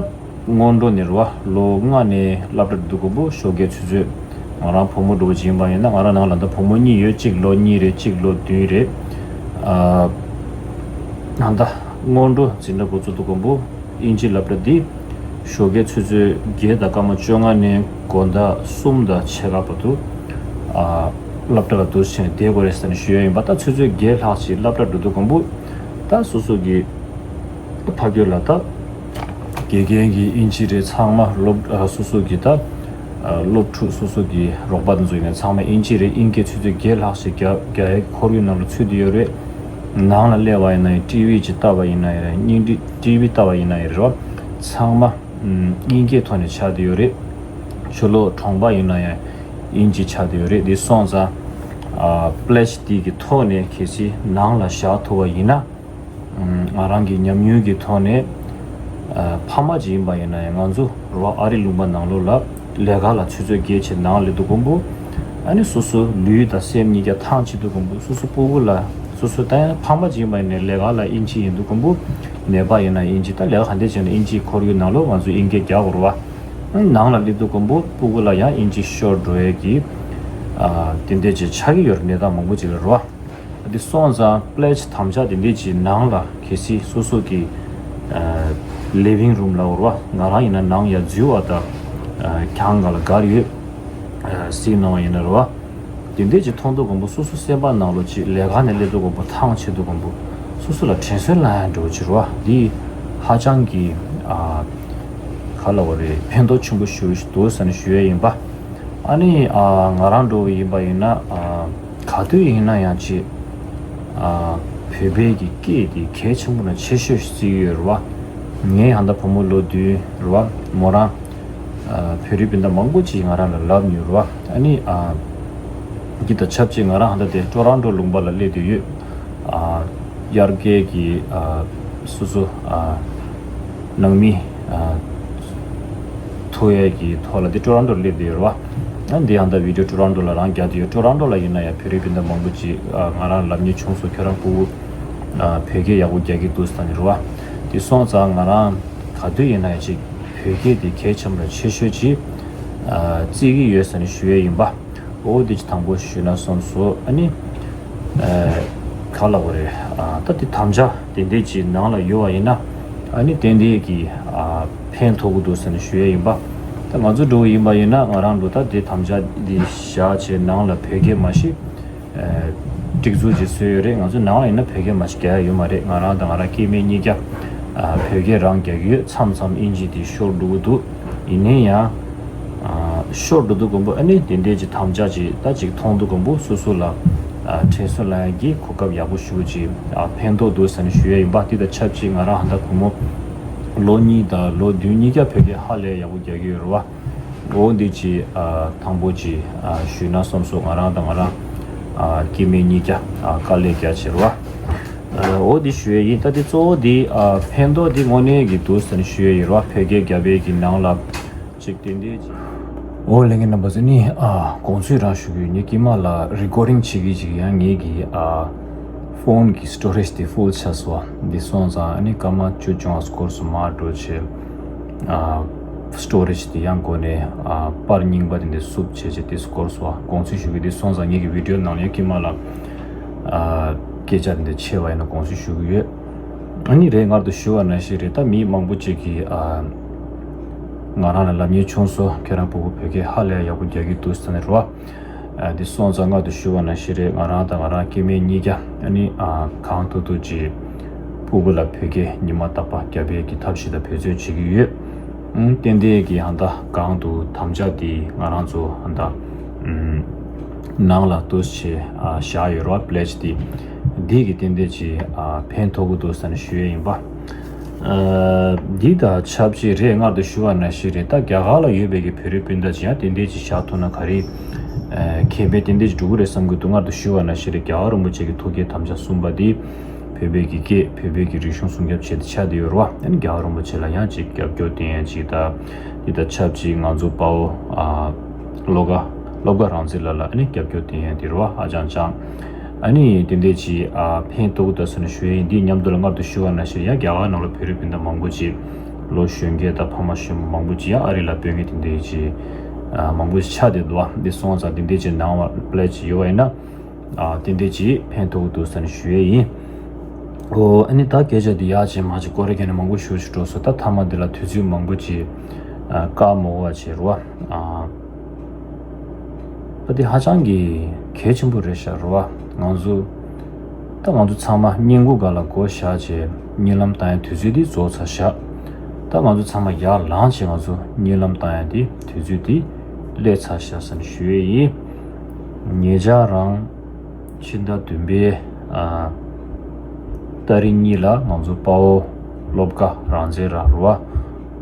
སྔོན་འགྲོ་ནས་རེད་བ། ལོ་ལྔ་ནས་སློབ་གྲྭ་འགྲོ་དུས་ཀོང་པོ་ཞོགས་ཀས་ཆུ་ཚོད། ང་རང་བུ་མོ་འགྲོ་བ་ཅིག་ཡིན་པ་ཡིན་ན། ང་རང་ནང་ལ་ད་བུ་མོ་གཉིས་ཡོད། གཅིག་ལོ་གཉིས་རེད། གཅིག་ལོ་བདུན་རེད། ཨ་ད་སྔོན་འགྲོ་འཛིན་གྲྭ་འགོ་བཙུགས་དུས་ཀོང་པོ་དབྱིན་ཇི་སློབ་གྲྭ་འདི་ཞོགས་ཀས་ཆུ་ཚོད་བརྒྱད་དང་སྐར་མ་བཅོ་ལྔ་ནས་དགོང་དག་གསུམ་དང་ཕྱེད་ཀ་བར་དུ་ཨ་སློབ་གྲྭ་ལ་འདུག་སེ་བསྡད་དགོས་རེད་ཟེར་ནས་ཞུ་ཡ་ཡིན་པ། ད་ཆུ་ཚོད་བརྒྱད་ལྷག་ཅིག་སློབ་གྲྭ་འགྲོ་དུས་ཀོང་པོ་ད་སོ་སོ་གི་ཕ་གི་ལ་ད་དགེ་རྒན་གྱི་དབྱིན་ཇི་རེད། ཚང་མ་སློབ་ཨ་སོ་སོ་གི་ད་ཨ་སློབ་ཕྲུག་སོ་སོ་གི་རོགས་པ་དེ་ཚོ་ཡིན་ན་ཚང་མ་དབྱིན་ཇི་རེད། དབྱིན་སྐད་ཆུ་ཚོད་བརྒྱད་ལྷག་ཞིག་རྒྱག་རྒྱག་ཡའི་ཁོར་ཡུག་ནང་ལ་ཚུད་དེ་ཡོད་རེད། ནང་ལ་སླེབས་པ་ཡིན་ན་ཡང་ཊི་ཝི་ཅིག་ལྟ་བ་ཡིན་ན་ཡང་རེད། བརྙན་འཕྲིན་ཊི་ཝི་ལྟ་བ་ཡིན་ན་ཡང་རེད། ཚང་མ་ཨམ་དབྱིན་སྐད་ཐོག་ནས་ཆགས་བསྡད་ཡོད་རེད། ཕྱི་ལོགས་གྲོང་པ་ཡིན་ན་ཡང་དབྱིན་ཇི་ཆགས་བསྡད་ཡོད་རེད། འདི་སོང་ཙང་ཨ་པི་ལེ་ཇི་འདི་གི་ཐོག་ནས་གལ་སྲིད་ནང་ལ་བཞག་ཐུབ་པ་ཡིན་ན། ང་རང་གི་ཉམས་མྱོང་གི་ཐོག་ནས་ཨ་ཕ་མ་ཅིག་ཡིན་པ་ཡིན་ན་ཡང་ང་ཚོ་རེད་བ། ཨ་རི་ལུང་པ་ནང་ལོགས་ལ་ལས་ཀ་ལ་ཆུ་ཚོད་བརྒྱད་ཕྱིན་ནང་སླེབས་དུས་ཀོང་པོ་ཨ་ནི་སོ་སོ་ལུས་དང་སེམས་གཉིས་ཀ་ཐང་ཆད་དུས་ཀོང་པོ་སོ་སོ་སྤུ་གུ་ལ་སོ་སོ་ད་ཡང་ཕ་མ་ཅིག་ཡིན་པ་ཡིན་ན་ལས་ཀ་ལ་དབྱིན་ཇི་ཡིན་དུས་ཀོང་པོ་ནད་པ་ཡིན་ན་དབྱིན་ཇི། ད་ལས་ཀ་ག་འདྲས་བྱས་ན་དབྱིན་ཇིའི་ཁོར་ཡུག་ནང་ལོགས་ང་ཚོ་དབྱིན་སྐད་རྒྱག་དགོས་རེད་བ། ནང་ལ་སླེབས་དུས་ཀོང་པོ་སྤུ་གུ་ལ་ཡང་དབྱིན་ཇི་ཤོར་འགྲོ་ཡས་ཀྱི་ཨ་དེ་འདྲས་ཅིག་ཆགས་ཀྱི་ཡོད་རེད། གནས་སྟངས་མང་པོ་ཅིག་ལ་རེད་བ། འདི་སོང་ཙང་པི་ལེ་ཇི་དམ་བཅའ་དེ་འདྲས་ཀྱི་ནང་ལ་གལ་སྲིད་སོ་སོ་གི་ཨ་ལི་ཝིང་རུམ་ལ་འོར་བ། ང་རང་ཡིན་ན་ནང་ཡར་འཛུལ་བ་དང་ཨ་གྱང་ང་ལ་སྒར་ཡོད། ཨ་གཟིགས་གནང་བ་ཡིན་ན་རེད་བ། དེ་འདྲས་ཀྱི་མཐོང་དུས་ཀོང་པོ་སོ་སོ་སེམས་པ་ནང་ལོགས་ཅིག་ལས་ཀ་ནས་སླེབས་དུས་ཀོང་པོ་ཐང་ཆད་དུས་ཀོང་པོ་སོ་སོ་ལ་དྲན་གསོ་ལངས་ཡ་འདྲ་བོ་ཅིག་རེད་བ། འདི་ཧ་ཅང་གི་ཨ་ག་ལབ་དགོས་རེད། ཕན་ཐོགས་ཆེན་པོ་ཞེ་པོ་ཞིག་འདུག་ཟེར་ནས་ཞུ་ཡ་ཡིན་པ། ཨ་ནི་ཨ་ང་རང་འདྲ་བོ་ཡིན་པ་ཡིན་ན་ཨ་ག་དུས་ཡིན་ན་ཡང་ཅིག་ཨ་བོད་པའི་གི་སྐད་དེ་གལ་ཆེན་པོ་དང་ཆེ་ཤོས་ཤིག་བརྩི་གི་ཡོད་རེད་བ། ངའི་ཧ་ད་བུ་མོ་ལོ་བདུན་རེད་བ། མོ་རང་ཨ་བོད་རིགས་སྤུན་ཟླ་མང་པོ་ཅིག་ང་རང་ལ་ལབ་མྱོང་རེད་བ། ཨ་ནི་ཨ་འདི་དང་ཆབས་ཅིག་ང་རང་ཧ་ད་དེ་ཊོ་རོན་ཊོ་ལུང་པ་ལ་སླེབས་བསྡད་ཡོད། ཨ་དབྱར་ཁའི་གི་ཨ་སོ་སོ་ཨ་ནང་མི་ཨ་ཐུག་ཡས་ཀྱི་ཐོག་ལ་འདི་ཊོ་རོན་ཊོ་སླེབས་བསྡད་ཡོད་རེད་བ། ཨ་འདི་ཡང་ད་བི་ཌིའོ་ཊོ་རོན་ཊོ་ལ་རང་རྒྱག་བསྡད་ཡོད། ཊོ་རོན་ཊོ་ལ་ཡིན་ན་ཡང་བོད་རིགས་སྤུན་ཟླ་མང་པོ་ཅིག་ཨ་ང་རང་ལབ་མཁན་བྱུང་སོང་། ཁྱོད་རང་སྤུ་གུ་ཨ་བོད་སྐད་ཡག་པོ་རྒྱག་གི་འདུག་ཟེར་ནས་རེད་བ། འདི་སོང་ཙང་ང་རང་ག་དུས་ཡིན་ན་ཡང་ཅིག་བོད་སྐད་འདི་གལ་ཆེན་པོ་དང་ཆེ་ཤོས་ཅིག་ཨ་བརྩི་གི་ཡོད་ཟེར་ནས་ཞུ་ཡས་ཡིན་པ། འོ་འདི་ཅིག་དང་པོ་ཞུས་ན་བསམ་སོང་། ཨ་ནི་ཨ་ག་ལབ་དགོས་རེད། ཨ་ད་དེ་དམ་བཅའ་དེ་འདྲས་ཅིག་ནང་ལ་ཡོད་པ་ཡིན་ན་ཨ་ནི་ཏན་ཏན་གྱི་ཨ་ཕན་ཐོགས་ཀྱི་འདུག་ཟེར་ནས་ཞུ་ཡས་ཡིན་པ། ད་ང་ཚོ་འགྲོ་བ་ཡིན་པ་ཡིན་ན་ང་རང་འགྲོ་ད་དེ་དམ་བཅའ་འདི་བཞག་བྱས་ནང་ལ་བོད་སྐད་མ་ཤེས། ཨ་སྒྲིག་འཛུགས་ཅིག་བཟོས་ཡོད་རེད། ང་ཚོ་ནང་ལ་ཡིན་ན་བོད་སྐད་མ་ཤེས་རྒྱག་ཡ་ཡོད་མ་རེད། ང་རང་དང་ང་རང་སྐྱེ་དམན་གཉིས་ཀ་ཨ་བོད་སྐད་རང་རྒྱག་གི་ཡོད། མཚམས་མཚམས་དབྱིན་ཇི་དེ་ཤོར་འགྲོ་གི་འདུག་ཡིན་ནའི་ཡང་ཨ་ཤོར་འགྲོ་དུས་ཀོང་པོ་ཨ་ནི་དེ་འདྲས་ཀྱི་དམ་བཅའ་ཅིག་ད་ཅིག་མཐོང་དུས་ཀོང་པོ་སོ་སོ་ལ་ཨ་དྲན་གསོ་ལེན་ཡ་གི་གོ་སྐབས་ཡག་པོ་ཞེ་པོ་ཅིག་ཨ་ཕན་ཐོགས་འདུག་ཟེར་ནས་ཞུ་ཡ་ཡིན་པ། དེ་དང་ཆབས་ཅིག་ང་རང་ཧ་ད་བུ་མོ་ལོ་གཉིས་དང་ལོ་བདུན་གཉིས་ཀ་བོད་སྐད་ཧ་ལས་ཡག་པོ་རྒྱག་གི་ཡོད་རེད་བ། འོ་འདི་ཅིག་ཨ་དང་པོ་ཅིག་ཨ་ཞུས་ན་བསམ་སོང་། ང་རང་དང་ང་རང་ཨ་སྐྱེ་དམན་གཉིས་ཀ་ཨ་དཀའ་ལས་རྒྱག་བྱས་རེད་བ། འོ་འདི་ཞུ་ཡས་ཡིན། ད་འདི་གཙོ་བོ་འདི་ཕན་ཐོགས་འདི་དངོས་གནས་ཀྱི་འདུག་ཟེར་ནས་ཞུ་ཡས་ཡིན་རོ། བོད་སྐད་རྒྱབ་ཡས་ཀྱི་ནང་ལ་ཅིག་ཏན་ཏན་ཅིག་འོ་ལྷན་རྒྱས་རྣམ་པ་ཚོ་ནི་དགོངས་ཚུལ་རང་ཞུ་གི་ཡོད། ངས་དཀྱིལ་མ་ལ་རི་ཀོར་ཌིང་བྱེད་ཀྱི་ཅིག་ཡང་ངེད་ཀྱི་ཕོན་གྱི་སི་ཊོ་རེཇ་དེ་ཕུལ་ཆགས་སོང་། འདི་སོང་ཙང་ཨ་ནི་སྐར་མ་བཅུ་བཅོ་ལྔ་སྐོར་སུ་མར་འགྲོ་བྱས། ཨ་སི་ཊོ་རེཇ་དེ་ཡང་སྒོ་ནས་ཨ་པར་རྙིང་པ་དེ་འདྲ་བསུབ་བྱས་བྱས་དེ་སྐོར་སོགས་དགོངས་ཚུལ་ཞུ་གི། དེ་སོང་ཙང་ངེད་ཀྱི་བི་ཌི་ཡོ་ནང་ལ་ཡང་དཀྱིལ་མ་ལ་ཨ་སྐད་ཆ་དེ་འདྲ་བྱས་པ་ཡིན་ན་དགོངས་ཚུལ་ཞུ་གི་ཡོད། ཨ་ནི་རེད། སྔར་དུ་ཞུ་བ་ནང་བཞིན་རེད། ད་མི་མང་པོ་ཅིག་གིས་ཨ་ང་རང་ལ་ལབ་མཁན་བྱུང་སོང་། ཁྱེད་རང་ཕྲུ་གུ་བོད་སྐད་ཧ་ལས་ཡག་པོ་རྒྱག་གི་འདུག་ཟེར་ནས་རོ། ཨ་འདི་སོང་ཙང་སྔར་དུ་ཞུ་བ་ནང་བཞིན་རེད། ང་རང་དང་ང་རང་སྐྱེ་དམན་གཉིས་ཀ་ཨ་ནི་ཨ་གང་ཐུབ་ཐུབ་ཅིག་ཕྲུ་གུ་ལ་བོད་སྐད་ཉི་མ་རྟག་པར་རྒྱབ་ཡས་ཀྱི་ཐབས་ཤེས་དང་འབད་རྩོལ་བྱེད་ཀྱི་ཡོད། ཨང་ཏན་ཏན་གྱི་ཧ་ད་གང་དུ་དམ་བཅའ་འདི་ང་རང་ཚོ་ཧ་ད་ཨམ་ནང་ལ་འདུག་སེ་ཨ་བཞག་ཡོད་རེད་བ། པི་ལེ་ཇི་འདི་འདི་གི་ཏན་ཏན་ཅིག་ཨ་ཕན་ཐོགས་ཀྱི་འདུག་ཟེར་ནས་ཞུ་ཡས་ཡིན་པ། ཨ་འདི་དང་ཆབས་ཅིག་རེད། སྔར་དུ་ཞུ་བ་ནང་བཞིན་རེད། ད་རྒྱ་གར་ལ་ཡོད་པའི་གི་བོད་རིགས་སྤུན་ཟླ་ཅིག་ཡང་ཏན་ཏན་ཅིག་བཞག་ཐུབ་ན་ག་རེ་ཨ་ཁེ་ཕན་ཏན་ཏན་ཅིག་འགྲོ་གི་རེད་བསམ་གྱི་འདུག་སྔར་དུ་ཞུ་བ་ནང་བཞིན་རེད། རྒྱལ་བ་རིན་པོ་ཆེ་གི་ཐུགས་བསྐྱེད་དམ་བཅའ་གསུམ་པ་འདི་བོད་པའི་གི་སྐད་བོད་པའི་གི་རིག་གཞུང་སྲུང་སྐྱོབ་བྱེད་དེ་ཆགས་བསྡད་ཡོད་རེད་བ། ཨ་ནི་རྒྱལ་བ་རིན་པོ་ཆེ་ལ་ཡང་ཅིག་རྒྱབ་སྐྱོར་དེ་ཡང་ཅིག་ད་འདི་དང་ཆབས་ཅིག་ང་ཚོ་དཔའ་བོ་ཨ་བློ་དགའ་བློ་དགའ་རང་བཙན་ལགས་ལ་ཨ་ནི་རྒྱབ་སྐྱོར་དེ་ཡང་དེ་རེད་བ། ཨ་ཅང་ཅང་ཨ་ནི་དེ་འདྲས་ཅིག་ཨ་ཕན་ཐོགས་ཀྱི་འདུག་ཟེར་ནས་ཞུ་ཡས་ཡིན། འདི་མཉམ་དུ་ལ་སྔར་དུ་ཞུ་བ་ནང་བཞིན་ཡང་རྒྱ་གར་ནང་ལ་བོད་རིགས་སྤུན་ཟླ་མང་པོ་ཅིག་ལོ་གཞོན་སྐྱེས་དང་ཕ་མ་གཞོན་པ་མང་པོ་ཅིག་ཡང་ཨ་རི་ལ་སྤོས་མཁན་དེ་འདྲས་ཅིག་ཨ་མང་པོ་ཅིག་ཆགས་བསྡད་འདུག་བ། འདི་སོང་ཙང་དེ་འདྲས་ཅིག་ནང་བ་པི་ལེ་ཇི་ཡོད་པ་ཡིན་ན་ཨ་དེ་འདྲས་ཅིག་ཕན་ཐོགས་ཀྱི་འདུག་ཟེར་ནས་ཞུ་ཡས་ཡིན། ཨོ་ཨ་ནི་ད་སྐད་ཆ་འདི་ཡག་ཅིག་མ་ཅིག་སྐོར་རེ་གས་ནས་མང་པོ་ཞུ་ཞུ་འགྲོ་སོང་། ད་མཐའ་མ་འདི་ལ་དུས་ཚོད་མང་པོ་ཅིག་ཨ་བཀག་མ་དགོས་པ་བྱས་རོ། ཨ་ད་འདི་ཧ་ཅང་གི་གལ་ཆེན་པོ་རེད་ཤག་རོ། ང་ཚོ་ད་ང་ཚོ་ཚང་མ་བསྙེན་བཀུར་སྒང་ལ་མགོ་བཞག་བྱས་གཉིད་ལམ་བཏང་ཡ་དུས་ཚོད་འདི་རྫོགས་ཚར་ཤག་ད་ང་ཚོ་ཚང་མ་ཡར་ལངས་བྱས་ང་ཚོ་གཉིད་ལམ་བཏང་ཡ་འདི་དུས་ཚོད་འདི་སླེབས་ཚར་ཤག་ཟེར་ནས་ཞུ་ཡས་ཡིན། ཉེ་ཆར་རང་ཕྱི་ཟླ་བདུན་པའི་ཨ་ཏ་རིག་གཉིས་ལ་ང་ཚོ་དཔའ་བོ་བློ་དགའ་རང་བཙན་ར་རུ་བ་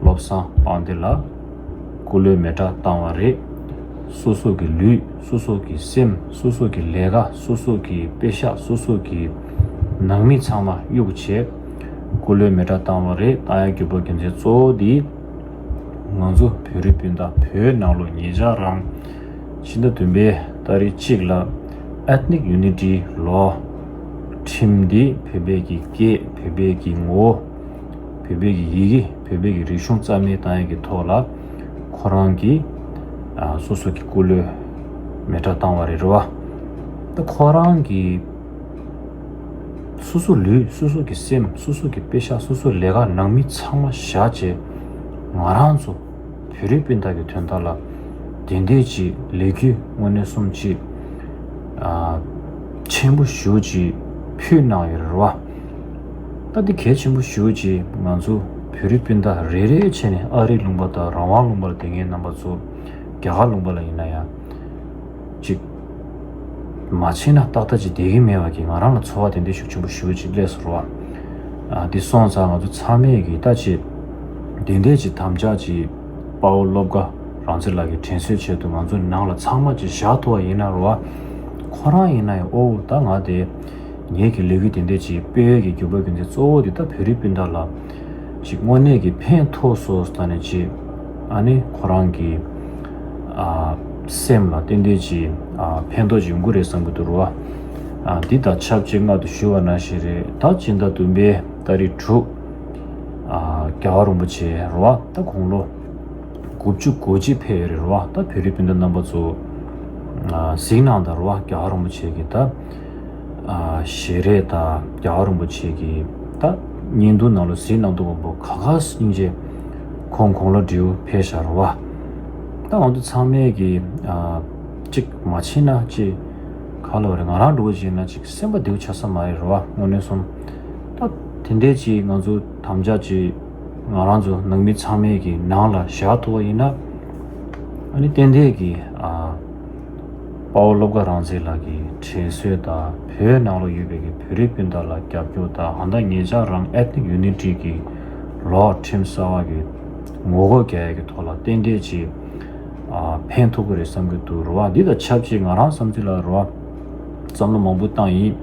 བློ་བཟང་དཔལ་ལྡན་ལགས་སྐུ་ལུས་མེ་སྲེག་བཏང་བ་རེད། སོ་སོ་གི་ལུས་སོ་སོ་གི་སེམས་སོ་སོ་གི་ལས་ཀ་སོ་སོ་གི་དཔེ་ཤག་སོ་སོ་གི་ནང་མི་ཚང་མ་གཡུག་བྱས་སྐུ་ལུས་མེ་སྲེག་བཏང་བ་རེད། བཏང་ཡ་དགོས་པ་རྒྱུ་མཚན་གཙོ་བོ་འདི་ང་ཚོ་བོད་རིགས་སྤུན་ཟླ་བོད་ནང་ལོགས་ཉེ་ཆར་རང་ཕྱི་ཟླ་བདུན་པའི་ཏ་རིག་གཅིག་ལ་Ethnic Unity Law ཁྲིམས་འདི་བོད་པའི་གི་སྐད་བོད་པའི་གི་ངོ་བོ་བོད་པའི་གི་ཡི་གེ་བོད་པའི་གི་རིག་གཞུང་རྩ་མེད་བཏང་ཡས་ཀྱི་ཐོག་ལ་ཁོ་རང་གི་ཨ་སོ་སོ་གི་སྐུ་ལུས་མེ་སྲེག་བཏང་བ་རེད་རེད་བ། ད་ཁོ་རང་གི་སོ་སོ་ལུས་སོ་སོ་གི་སེམས་སོ་སོ་གི་དཔེ་ཤག་སོ་སོ་ལས་ཀ་ནང་མི་ཚང་མ་བཞག་བྱས་ང་རང་ཚོ་བོད་རིགས་སྤུན་ཟླ་གི་དོན་དག་ལ་དེ་འདྲས་ཀྱི་ལས་འགུལ་དངོས་གནས་སོམ་ཅིག་ཨ་ཆེན་པོ་ཞེ་ཅིག་ཕུལ་གནང་ཡོད་རེད་བ། ད་འདི་གལ་ཆེན་པོ་ཞེ་ཅིག་ང་ཚོ་བོད་རིགས་སྤུན་ཟླ་རེ་རེ་བྱས་ནས་ཨ་རིའི་ལུང་པ་དང་རང་དབང་ལུང་པ་ལ་བསྡད་མཁན་རྣམ་པ་ཚོ་རྒྱ་གར་ལུང་པ་ལ་ཡིན་ན་ཡང་ཅིག་མ་ཕྱིན་ན་ཏག་ཏག་ཅིག་བསྡད་ཀྱི་མེད་པ་གི་ང་རང་ལ་ཚོར་བ་དེ་འདྲ་ཤུགས་ཆེན་པོ་ཞེ་ཅིག་སླེབས་སོང་རེད་བ། ཨ་འདི་སོང་ཙང་ང་ཚོ་ཚང་མས་གི་ད་ཅིག་དེ་འདྲས་ཅིག་དམ་བཅའ་ཅིག་དཔའ་བོ་བློ་དགའ་རང་བཙན་ལགས་ཀྱི་དྲན་གསོའི་ཆེད་དུ་ང་ཚོ་ནང་ལ་ཚང་མ་ཅིག་བཞག་ཐུབ་པ་ཡིན་ན་རེད་བ། ཁོ་རང་ཡིན་ན་ཡང་ཨོ་ད་ང་དེ་ངེད་ཀྱི་ལས་འགུལ་དེ་འདྲས་ཅིག་སྤེལ་ཡས་ཀྱི་རྒྱུ་བ་རྒྱུ་མཚན་གཙོ་བོ་དེ་ད་བོད་རིགས་སྤུན་ཟླ་ལ་ཅིག་དངོས་གནས་ཀྱི་ཕན་ཐོགས་སོང་ཙང་ནས་ཅིག་ཨ་ནི་ཁོ་རང་གི་ཨ་སེམས་ལ་ཏན་ཏན་ཅིག་ཨ་ཕན་ཐོགས་ཅིག་ཡོང་གི་རེད་བསམ་གྱི་འདུག་རེད་བ། ཨ་འདི་དང་ཆབས་ཅིག་སྔར་དུ་ཞུས་པ་ནང་བཞིན་རེད། ད་སྤྱི་ཟླ་བདུན་པའི་ཏ་རིག་དྲུག་ཨ་རྒྱལ་བ་རིན་པོ་ཆེ་རེད་བ། ད་དགུང་ལོ་དགུ་བཅུ་གོ་གཅིག་ཕེབས་ཡོད་རེད་རེད་བ། ད་བོད་རིགས་སྤུན་ཟླ་རྣམ་པ་ཚོ་ཨ་གཟིགས་གནང་དང་རེད་བ། རྒྱལ་བ་རིན་པོ་ཆེ་གི་ད་ཨ་ཞལ་རས་དང་རྒྱལ་བ་རིན་པོ་ཆེ་གི་ད་བརྙན་ཐུང་ནང་ལ་གཟིགས་གནང་འདུག་གམ་པོ་ག་ག་སྙིང་རྗེ། ཁོང་དགུང་ལོ་བགྲེས་པོ་ཕེབས་ཤག་རེད་བ། ད་ང་ཚོ་ཚང་མས་གི་ཨ་གཅིག་མ་ཕྱིན་ན་གཅིག་ག་ལ་བ་རེད། ང་རང་འདྲ་བོ་ཅིག་ཡིན་ན་གཅིག་སེམས་པ་བདེ་པོ་ཆགས་ས་མ་རེད་རེད་བ། དངོས་གནས་སོང་ད་དེ་འདྲས་ཅིག་ང་ཚོ་དམ་བཅའ་ཅིག་ང་རང་ཚོ་ནང་མི་ཚང་མས་གི་ནང་ལ་བཞག་ཐུབ་པ་ཡིན་ན་ཨ་ནི་ཏན་ཏན་གི་ཨ་དཔའ་བོ་བློ་དགའ་རང་བཙན་ལགས་ཀྱི་དྲན་གསོ་དང་བོད་ནང་ལ་ཡོད་པའི་གི་བོད་རིགས་སྤུན་ཟླ་ལ་རྒྱབ་སྐྱོར་དང་ཧ་ད་ཉེ་ཆར་རང་Ethnic Unity གི་ལོ་ཁྲིམས་གསར་བ་གི་ངོ་རྒོལ་རྒྱག་ཡ་གི་ཐོག་ལ་ཏན་ཏན་ཅིག་ཨ་ཕན་ཐོགས་ཀྱི་རེད་བསམ་གྱི་འདུག་རེད་བ། འདི་དང་ཆབས་ཅིག་ང་རང་བསམ་ཚུལ་ལ་རེད་བ། བསམ་བློ་མང་པོ་བཏང་ཡིན།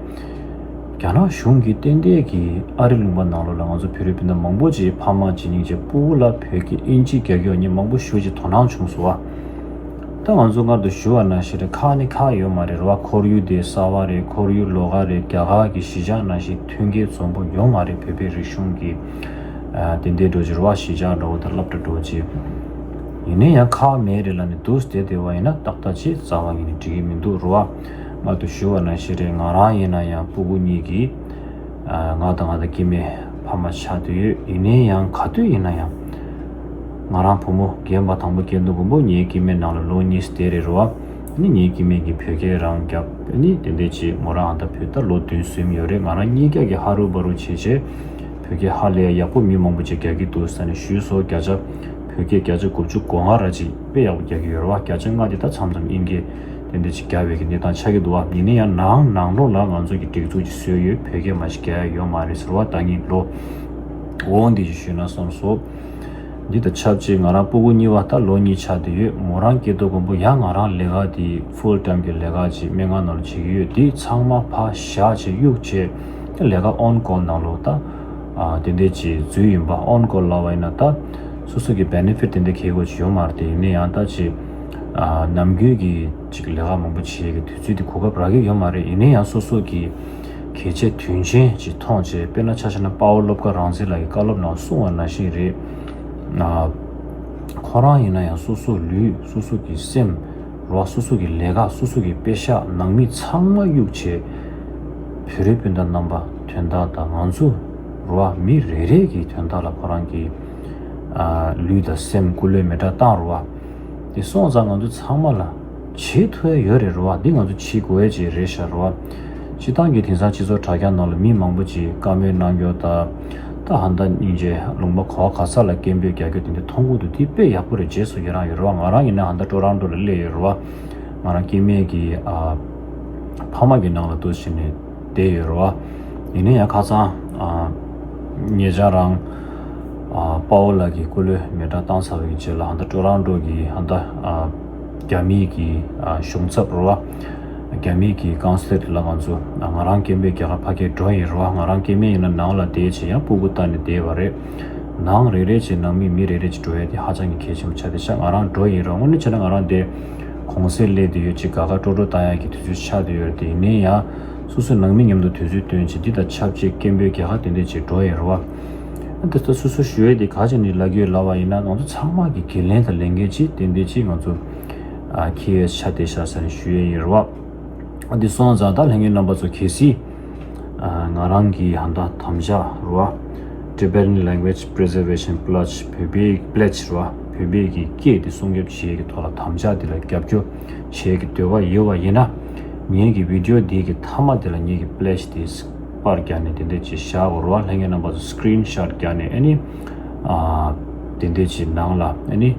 རྒྱ་ནག་གཞུང་གིས་ཏན་ཏན་གྱིས་ཨ་རི་ལུང་པ་ནང་ལོགས་ལ་ང་ཚོ་བོད་རིགས་སྤུན་ཟླ་མང་པོ་ཅིག་ཕ་མ་ཅིག་སྙིང་རྗེ་སྤུ་གུ་ལ་བོད་སྐད་ཨིན་ཇི་རྒྱག་རྒྱུ་ངས་མང་པོ་ཞེ་ཅིག་དོ་སྣང་བྱུང་སོང་བ། ད་ང་ཚོ་སྔར་དུ་ཞུ་བ་ནང་བཞིན་རེད། ཁག་ནི་ཁག་ཡོད་མ་རེད་རེད་བ། ཁོར་ཡུག་དེ་གསར་བ་རེད། ཁོར་ཡུག་ལོགས་ཀ་རེད། རྒྱ་གར་གྱི་གཞིས་ཆགས་ནང་བཞིན་མཐུན་རྐྱེན་འཛོམས་པོ་ཡོད་མ་རེད། བོད་པའི་རིག་གཞུང་གི་ཨ་དེ་འདྲའི་འགྲོ་རྒྱུ་རེད་བ། གཞིས་ཆགས་འདྲ་བོ་དང་སློབ་གྲྭ་འགྲོ་རྒྱུ། ཡིན་ན་ཡང་ཁག་མེད་རེད་ལབ་ནས་འདུག་བསྡད་བསྡད་པ་ཡིན་ན་ཏག་ཏག་ཅིག་རྩ་བ་ཉིད་ནས་འགྲིག་གི་མི་འདུག་རེད་བ། སྔར་དུ་ཞུ་བ་ནང་བཞིན་རེད། ང་རང་ཡིན་ན་ཡང་སྤུ་གུ་གཉིས་ཀྱི་ཨ་ང་དང་ང་དང་སྐྱེ་དམན་ཕ་མ་ཆགས་བསྡད་ཡོད། ཡིན་ན་ཡང་ག་དུས་ཡིན་ན་ཡང་ང་རང་བུ་མོ་རྒན་པ་དང་པོ་སྐྱེས་དུས་གོང་པོ་ངའི་སྐྱེ་དམན་ནང་ལ་ལོ་གཉིས་བསྡད་རེད་རེད་བ། ནི་ངའི་སྐྱེ་དམན་གྱིས་བོད་སྐད་རང་རྒྱབ། ནི་དེ་འདྲས་ཅིག་མོ་རང་ཨ་ད་བོད་ད་ལོ་བདུན་གསུམ་ཡོད་རེད། ང་རང་གཉིས་ཀ་གིས་ཧ་རུ་བ་རུ་བྱས་བྱས་བོད་སྐད་ཧ་ལས་ཡག་པོ་མི་མང་པོ་ཅིག་རྒྱག་གི་འདུག་ཟེར་ནས་ཞུས་སོང་། བརྒྱ་ཆ་བོད་སྐད་བརྒྱ་ཆ་དགུ་བཅུ་གོ་ལྔ་ར་ཅིག་དཔེ་ཡག་པོ་རྒྱག་གི་ཡོད་རེད་བ། བརྒྱ་ཆ་ལྔ་དེ་ད་མཚམས་མཚམས་དབྱིན་སྐད་དེ་འདྲས་ཅིག་རྒྱག་པའི་གི་གནས་སྟངས་ཆགས་ཀྱི་འདུག་བ། ཡིན་ན་ཡང་ནང་ནང་ལོགས་ལ་ང་ཚོ་གི་སྒྲིག་འཛུགས་ཅིག་བཟོས་ཡོད། བོད་སྐད་མ་ཞིག་རྒྱག་ཡ་ཡོད་མ་རེད་ཟེར་བ། ད་ངས་ལོ་འོང་འདི་ཅིག་ཞུས་ན་བསམ་སོང་། འདི་དང་ཆབས་ཅིག་ང་རང་སྤུ་གུ་གཉིས་པ་ད་ལོ་གཉིས་ཆགས་བསྡད་ཡོད། མོ་རང་སྐྱེས་དུས་གོང་པོ་ཡང་ང་རང་ལས་ཀ་དེ་ཕུལ་ཊའིམ་གྱི་ལས་ཀ་ཅིག་སྨན་ཁང་ནང་ལ་བྱེད་ཀྱི་ཡོད། དེ་ཚང་མ་ཕར་བཞག་བྱས་གཡུག་བྱས་ད་ལས་ཀ་ཨོན་ཀོལ་ནང་ལོགས་ད་ཨ་དེ་འདྲས་ཅིག་འཛུལ་ཡིན་པ། ཨོན་ཀོལ་ལབ་པ་ཡིན་ན་ད་སོ་སོ་གི་བེ་ནེ་ཕིཊ་དེ་འདྲས་གལ་དགོས་ཅིག་ཡོད་མ་རེད་དེ། ཡིན་ན་ཡང་ད་ཅིག་ཨ་ནམ་རྒྱུན་གྱི་ཅིག་ལས་ཀ་མང་པོ་བྱེད་ཀྱི་དུས་ཚོད་དེ་གོ་སྐབས་རག་གི་ཡོད་མ་རེད། ཡིན་ན་ཡང་སོ་སོ་གི་གལ་ཆེ་དོན་ཆེན་ཅིག་མཐོང་བྱས། དཔེར་ན་ཆ་བཞག་ན་དཔའ་བོ་བློ་དགའ་རང་བཙན་ལགས་ཀྱིས་བཀའ་སློབ་ནང་གསུངས་པ་ནང་བཞིན་རེད། ཨ་ཁོ་རང་ཡིན་ན་ཡང་སོ་སོའི་ལུས་སོ་སོ་གི་སེམས་རེད་བ། སོ་སོ་གི་ལས་ཀ་སོ་སོ་གི་པེ་ཤག་ནང་མི་ཚང་མ་གཡུག་བྱས་བོད་རིགས་སྤུན་ཟླ་རྣམ་པ་དོན་དག་དང་ང་ཚོ་རེད་བ་མི་རེ་རེ་གི་དོན་དག་ལ་ཁོ་རང་གི་ཨ་ལུས་དང་སེམས་སྐུ་ལུས་མེ་སྲེག་བཏང་རེད་བ། དེ་སོང་ཙང་ང་ཚོ་ཚང་མ་ལ་བྱེད་ཐུབ་ཡ་ཡོད་རེད་རེད་བ། འདི་ང་ཚོ་བྱེད་དགོས་ཡ་ཅིག་རེད་ཤག་རེད་བ། སྤྱི་བཏང་གི་དེང་སང་སྤྱི་ཚོགས་དྲ་རྒྱ་ནང་ལ་མི་མང་པོ་ཅིག་བཀའ་མོལ་གནང་རྒྱུ་དང་། ད་ཧ་ད་སྙིང་རྗེ་ལུང་པ་ག་བ་ག་ས་ལ་སྐད་འབོད་རྒྱག་རྒྱུ་དེ་འདྲ་མཐོང་གི་འདུག་དེ་དཔེ་ཡག་པོ་རེད། རྗེས་སུ་ཡི་རང་ཡོད་རེད་བ། ང་རང་ཡིན་ན་ཧ་ད་ཊོ་རོན་ཊོ་ལ་སླེབས་ཡོད་རེད་བ། ང་རང་སྐྱེ་དམན་གྱི་ཨ་ཕ་མ་གི་ནང་ལ་འདུག་བྱས་ནས་བསྡད་ཡོད་རེད་བ། ཡིན་ན་ཡང་ཁ་སང་ཨ་ཉེ་ཆར་རང་ཨ་དཔའ་བོ་ལགས་ཀྱིས་སྐུ་ལུས་མེ་སྲེག་བཏང་ཚར་བའི་རྗེས་ལ་ཧ་ད་ཊོ་རོན་ཊོ་གི་ཧ་ད་ཨ་རྒྱ་མིའི་གི་ཨ་གཞུང་ཚབ་རེད་བ། རྒྱ་མིའི་གི་ཀོན་སུ་ལེཊ་ལ་ང་ཚོ་ང་རང་སྐད་འབོད་རྒྱག་གར་ཕ་གིར་འགྲོ་ཡིན་རེད་བ། ང་རང་སྐྱེ་དམན་ཡིན་ན་ནང་ལ་བསྡད་བྱས་ཡང་སྤུ་གུ་བལྟས་ནས་བསྡད་པ་རེད། ནང་རེ་རེ་བྱས་ནང་མི་མི་རེ་རེ་བྱས་འགྲོ་ཡ་དེ་ཧ་ཅང་གི་གལ་ཆེན་པོ་ཆགས་བསྡད་ཤག་ང་རང་འགྲོ་ཡིན་རེད་བ། དངོས་གནས་བྱས་ན་ང་རང་དེ་གུང་སེང་སླེབས་བསྡད་ཡོད། ཅིག་དགའ་དགའ་སྤྲོ་སྤྲོ་བཏང་ཡ་གི་དུས་ཚོད་ཆགས་བསྡད་ཡོད་རེད། དེ་ཡིན་ན་ཡང་སོ་སོའི་ནང་མི་མཉམ་དུ་དུས་ཚོད་བཏོན་བྱས་འདི་དང་ཆབས་ཅིག་སྐད་འབོད་རྒྱག་གར་དེ་འདྲས་བྱས་འགྲོ་ཡིན་རེད་བ། ཨ་དེ་ལྟ་སོ་སོ་ཞུ་ཡས་དེ་ག་ཅིག་ནས་ལབ་ཀྱི་ཡོད་ལབ་པ་ཡིན་ན་ང་ཚོ་ཚང་མ་གི་འགན་ལེན་དང་ལས་འགན་ཅིག་ཏན་ཏན་ཅིག་ང་ཚོ་ཨ་འཁྱེར་ཡས་ཆགས་བསྡད་ཤག་ཟེར་ནས་ཞུ་ཡས་ཡིན་རེད་བ། ཨ་དེ་སོང་ཙང་ད་ལྷན་རྒྱས་རྣམ་པ་ཚོ་གལ་སྲིད་ཨ་ང་རང་གི་ཧ་ད་དམ་བཅའ་རེད་བ། Tibetan Language Preservation Pledge བོད་པའི་པི་ལེ་ཇི་རེད་བ། བོད་པའི་གི་སྐད་དེ་སྲུང་སྐྱོབ་བྱེད་ཡས་ཀྱི་ཐོག་ལ་དམ་བཅའ་དེ་ལ་རྒྱབ་སྐྱོར་བྱེད་ཡས་ཀྱི་འདོད་པ་ཡོད་པ་ཡིན་ན་ངེད་ཀྱི་བི་ཌི་ཡོ་འདི་གི་མཐའ་མ་དེ་ལ་ངེད་ཀྱི་པི་ལེ་ཇི་དེ་པར་རྒྱག་ནས་དེ་འདྲ་ཅིག་བཞག་དགོས་རེད་བ། ལྷན་རྒྱས་རྣམ་པ་ཚོ་སི་ཀི་རིན་ཤོ་ཊི་རྒྱག་ནས་ཨ་ནི་ཨ་དེ་འདྲ་ཅིག་ནང་ལ་ཨ་ནི་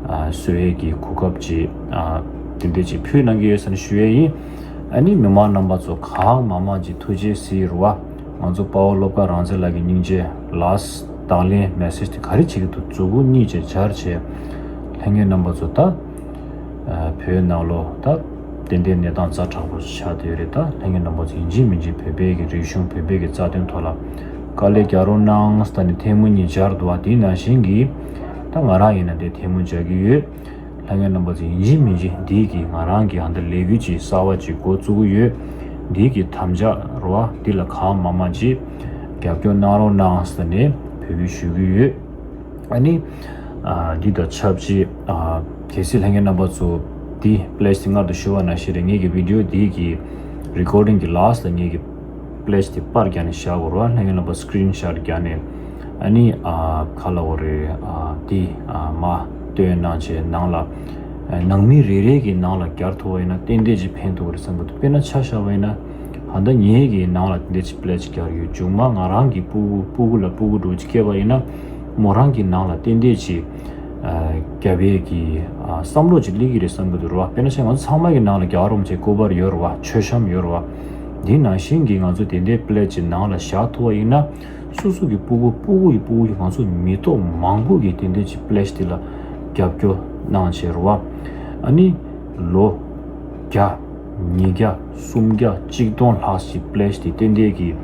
ཨ་བཟོ་ཡས་ཀྱི་གོ་སྐབས་ཅིག་ཨ་དེ་འདྲ་ཅིག་ཕུལ་གནང་གི་ཡོད་ཟེར་ནས་ཞུ་ཡས་ཡིན། ཨ་ནི་མི་མང་རྣམ་པ་ཚོ་གང་མང་མང་ཅིག་ཐུགས་རྗེ་གཟིགས་རེད་བ། ང་ཚོ་དཔའ་བོ་བློ་དགའ་རང་བཙན་ལགས་ཀྱི་སྙིང་རྗེ་ལ་དང་ལེན་མེ་སེ་ཇི་དེ་ག་རེ་བྱེད་ཀྱི་འདུག་མཛུབ་གུ་གཉིས་བྱས་སྦྱར་བྱས་ལྷན་རྒྱས་རྣམ་པ་ཚོ་ད། ཨ་བོད་ནང་ལོགས་ད་ཏན་ཏན་གནས་སྟངས་ཛ་དྲག་པོ་ཆགས་བསྡད་ཡོད་རེད། ད་ལྷན་རྒྱས་རྣམ་པ་ཚོ་ཡིན་གཅིག་མིན་གཅིག་བོད་པའི་གི་རིག་གཞུང་བོད་པའི་གི་རྩ་དོན་ཐོག་ལ་དཀའ་ལས་རྒྱག་རོགས་གནང་ཟེར་ནས་ཐལ་མོ་གཉིས་སྦྱར་འདུག་བ། དེ་ནང་བཞིན་གྱི་ད་ང་རང་ཡིན་ན་དེ་ཐལ་མོ་སྦྱར་གྱི་ཡོད། ལྷན་རྒྱས་རྣམ་པ་ཚོ་ཡིན་གཅིག་མིན་གཅིག་འདི་གི་ང་རང་གི་ཧ་ད་ལས་འགུལ་ཅིག་གསར་བ་ཅིག་འགོ་བཙུགས་ཀྱི་ཡོད། འདི་གི་དམ་བཅའ་རེད་བ། འདི་ལ་གང་མང་མང་ཅིག་རྒྱབ་སྐྱོར་གནང་རོགས་གནང་ཟེར་ནས་འབོད་སྐུལ་ཞུ་གི་ཡོད། ཨ་ནི་ཨ་འདི་དང་ཆབས་ཅིག་ཨ་གལ་སྲིད་ལྷན་རྒྱས་རྣམ་པ་ཚོ་འདི་པི་ལེ་ཇི་དེ་སྔར་དུ་ཞུ་བ་ནང་བཞིན་རེད། ངེད་ཀྱི་བི་ཌི་ཡོ་འདི་གི་རི་ཀོར་ཌིང་གི་ལཱ་སི་ཊི་ལ་ངེད་ཀྱི་པི་ལེ་ཇི་དེ་པར་རྒྱག་ནས་བཞག་དགོས་རེད་བ། ལྷན་རྒྱས་རྣམ་པ་སི་ཀི་རིན་ཤོ་ཊི་རྒྱག་ནས་ཨ་ནི་ཨ་ག་ལབ་དགོས་རེད། ཨ་འདི་ཨ་མར་སྟོན་གནང་བྱས་ནང་ལ་ཨ་ནང་མི་རེ་རེ་གི་ནང་ལ་སྦྱར་ཐུབ་པ་ཡིན་ན་ཏན་ཏན་ཅིག་ཕན་ཐོགས་ཀྱི་རེད་བསམ་གྱི་འདུག་དཔེར་ན་ཆ་བཞག་པ་ཡིན་ན་ད་ལྟ་ངེད་ཀྱི་ནང་ལ་ཏན་ཏན་ཅིག་པི་ལེ་ཇི་སྦྱར་ཡོད། མཇུག་མ་ང་རང་གི་སྤུ་གུ་སྤུ་གུ་ལ་སྤུ་གུ་འདྲ་བོ་ཅིག་སྐྱེས་པ་ཡིན་ན་མོ་རང་གི་ནང་ལ་ཏན་ཏན་ཅིག་ཨ་རྒྱབ་ཡས་ཀྱི་ཨ་བསམ་བློ་ཅིག་སླེབས་ཀྱི་རེད་བསམ་གྱི་འདུག་རེད་བ། དཔེར་ན་ཆ་ང་ཚོ་ཚང་མ་གི་ནང་ལ་རྒྱལ་བ་རིན་པོ་ཆེའི་སྐུ་པར་ཡོད་རེད་བ། མཆོད་བཤམས་ཡོད་རེད་བ། འདི་ནང་བཞིན་གྱི་ང་ཚོ་དེ་འདྲའི་པི་ལེ་ཇི་ནང་ལ་བཞག་ཐུབ་པ་ཡིན་ན་སོ་སོ་གི་སྤུ་གུ་སྤུ་གུ་ཡི་སྤུ་གུ་ཡི་ང་ཚོ་མི་ཐོག་མང་པོ་གི་དེ་འདྲའི་ཅིག་པི་ལེ་ཇི་དེ་ལ་རྒྱབ་སྐྱོར་གནང་བྱས་རེད་བ། ཨ་ནི་ལོ་བརྒྱ་ ཉིས་བརྒྱ། སུམ་བརྒྱ། གཅིག་སྟོང་ལྷག་ཞིག་སྤྲད་དེ་ཏན་ཏན་གྱི་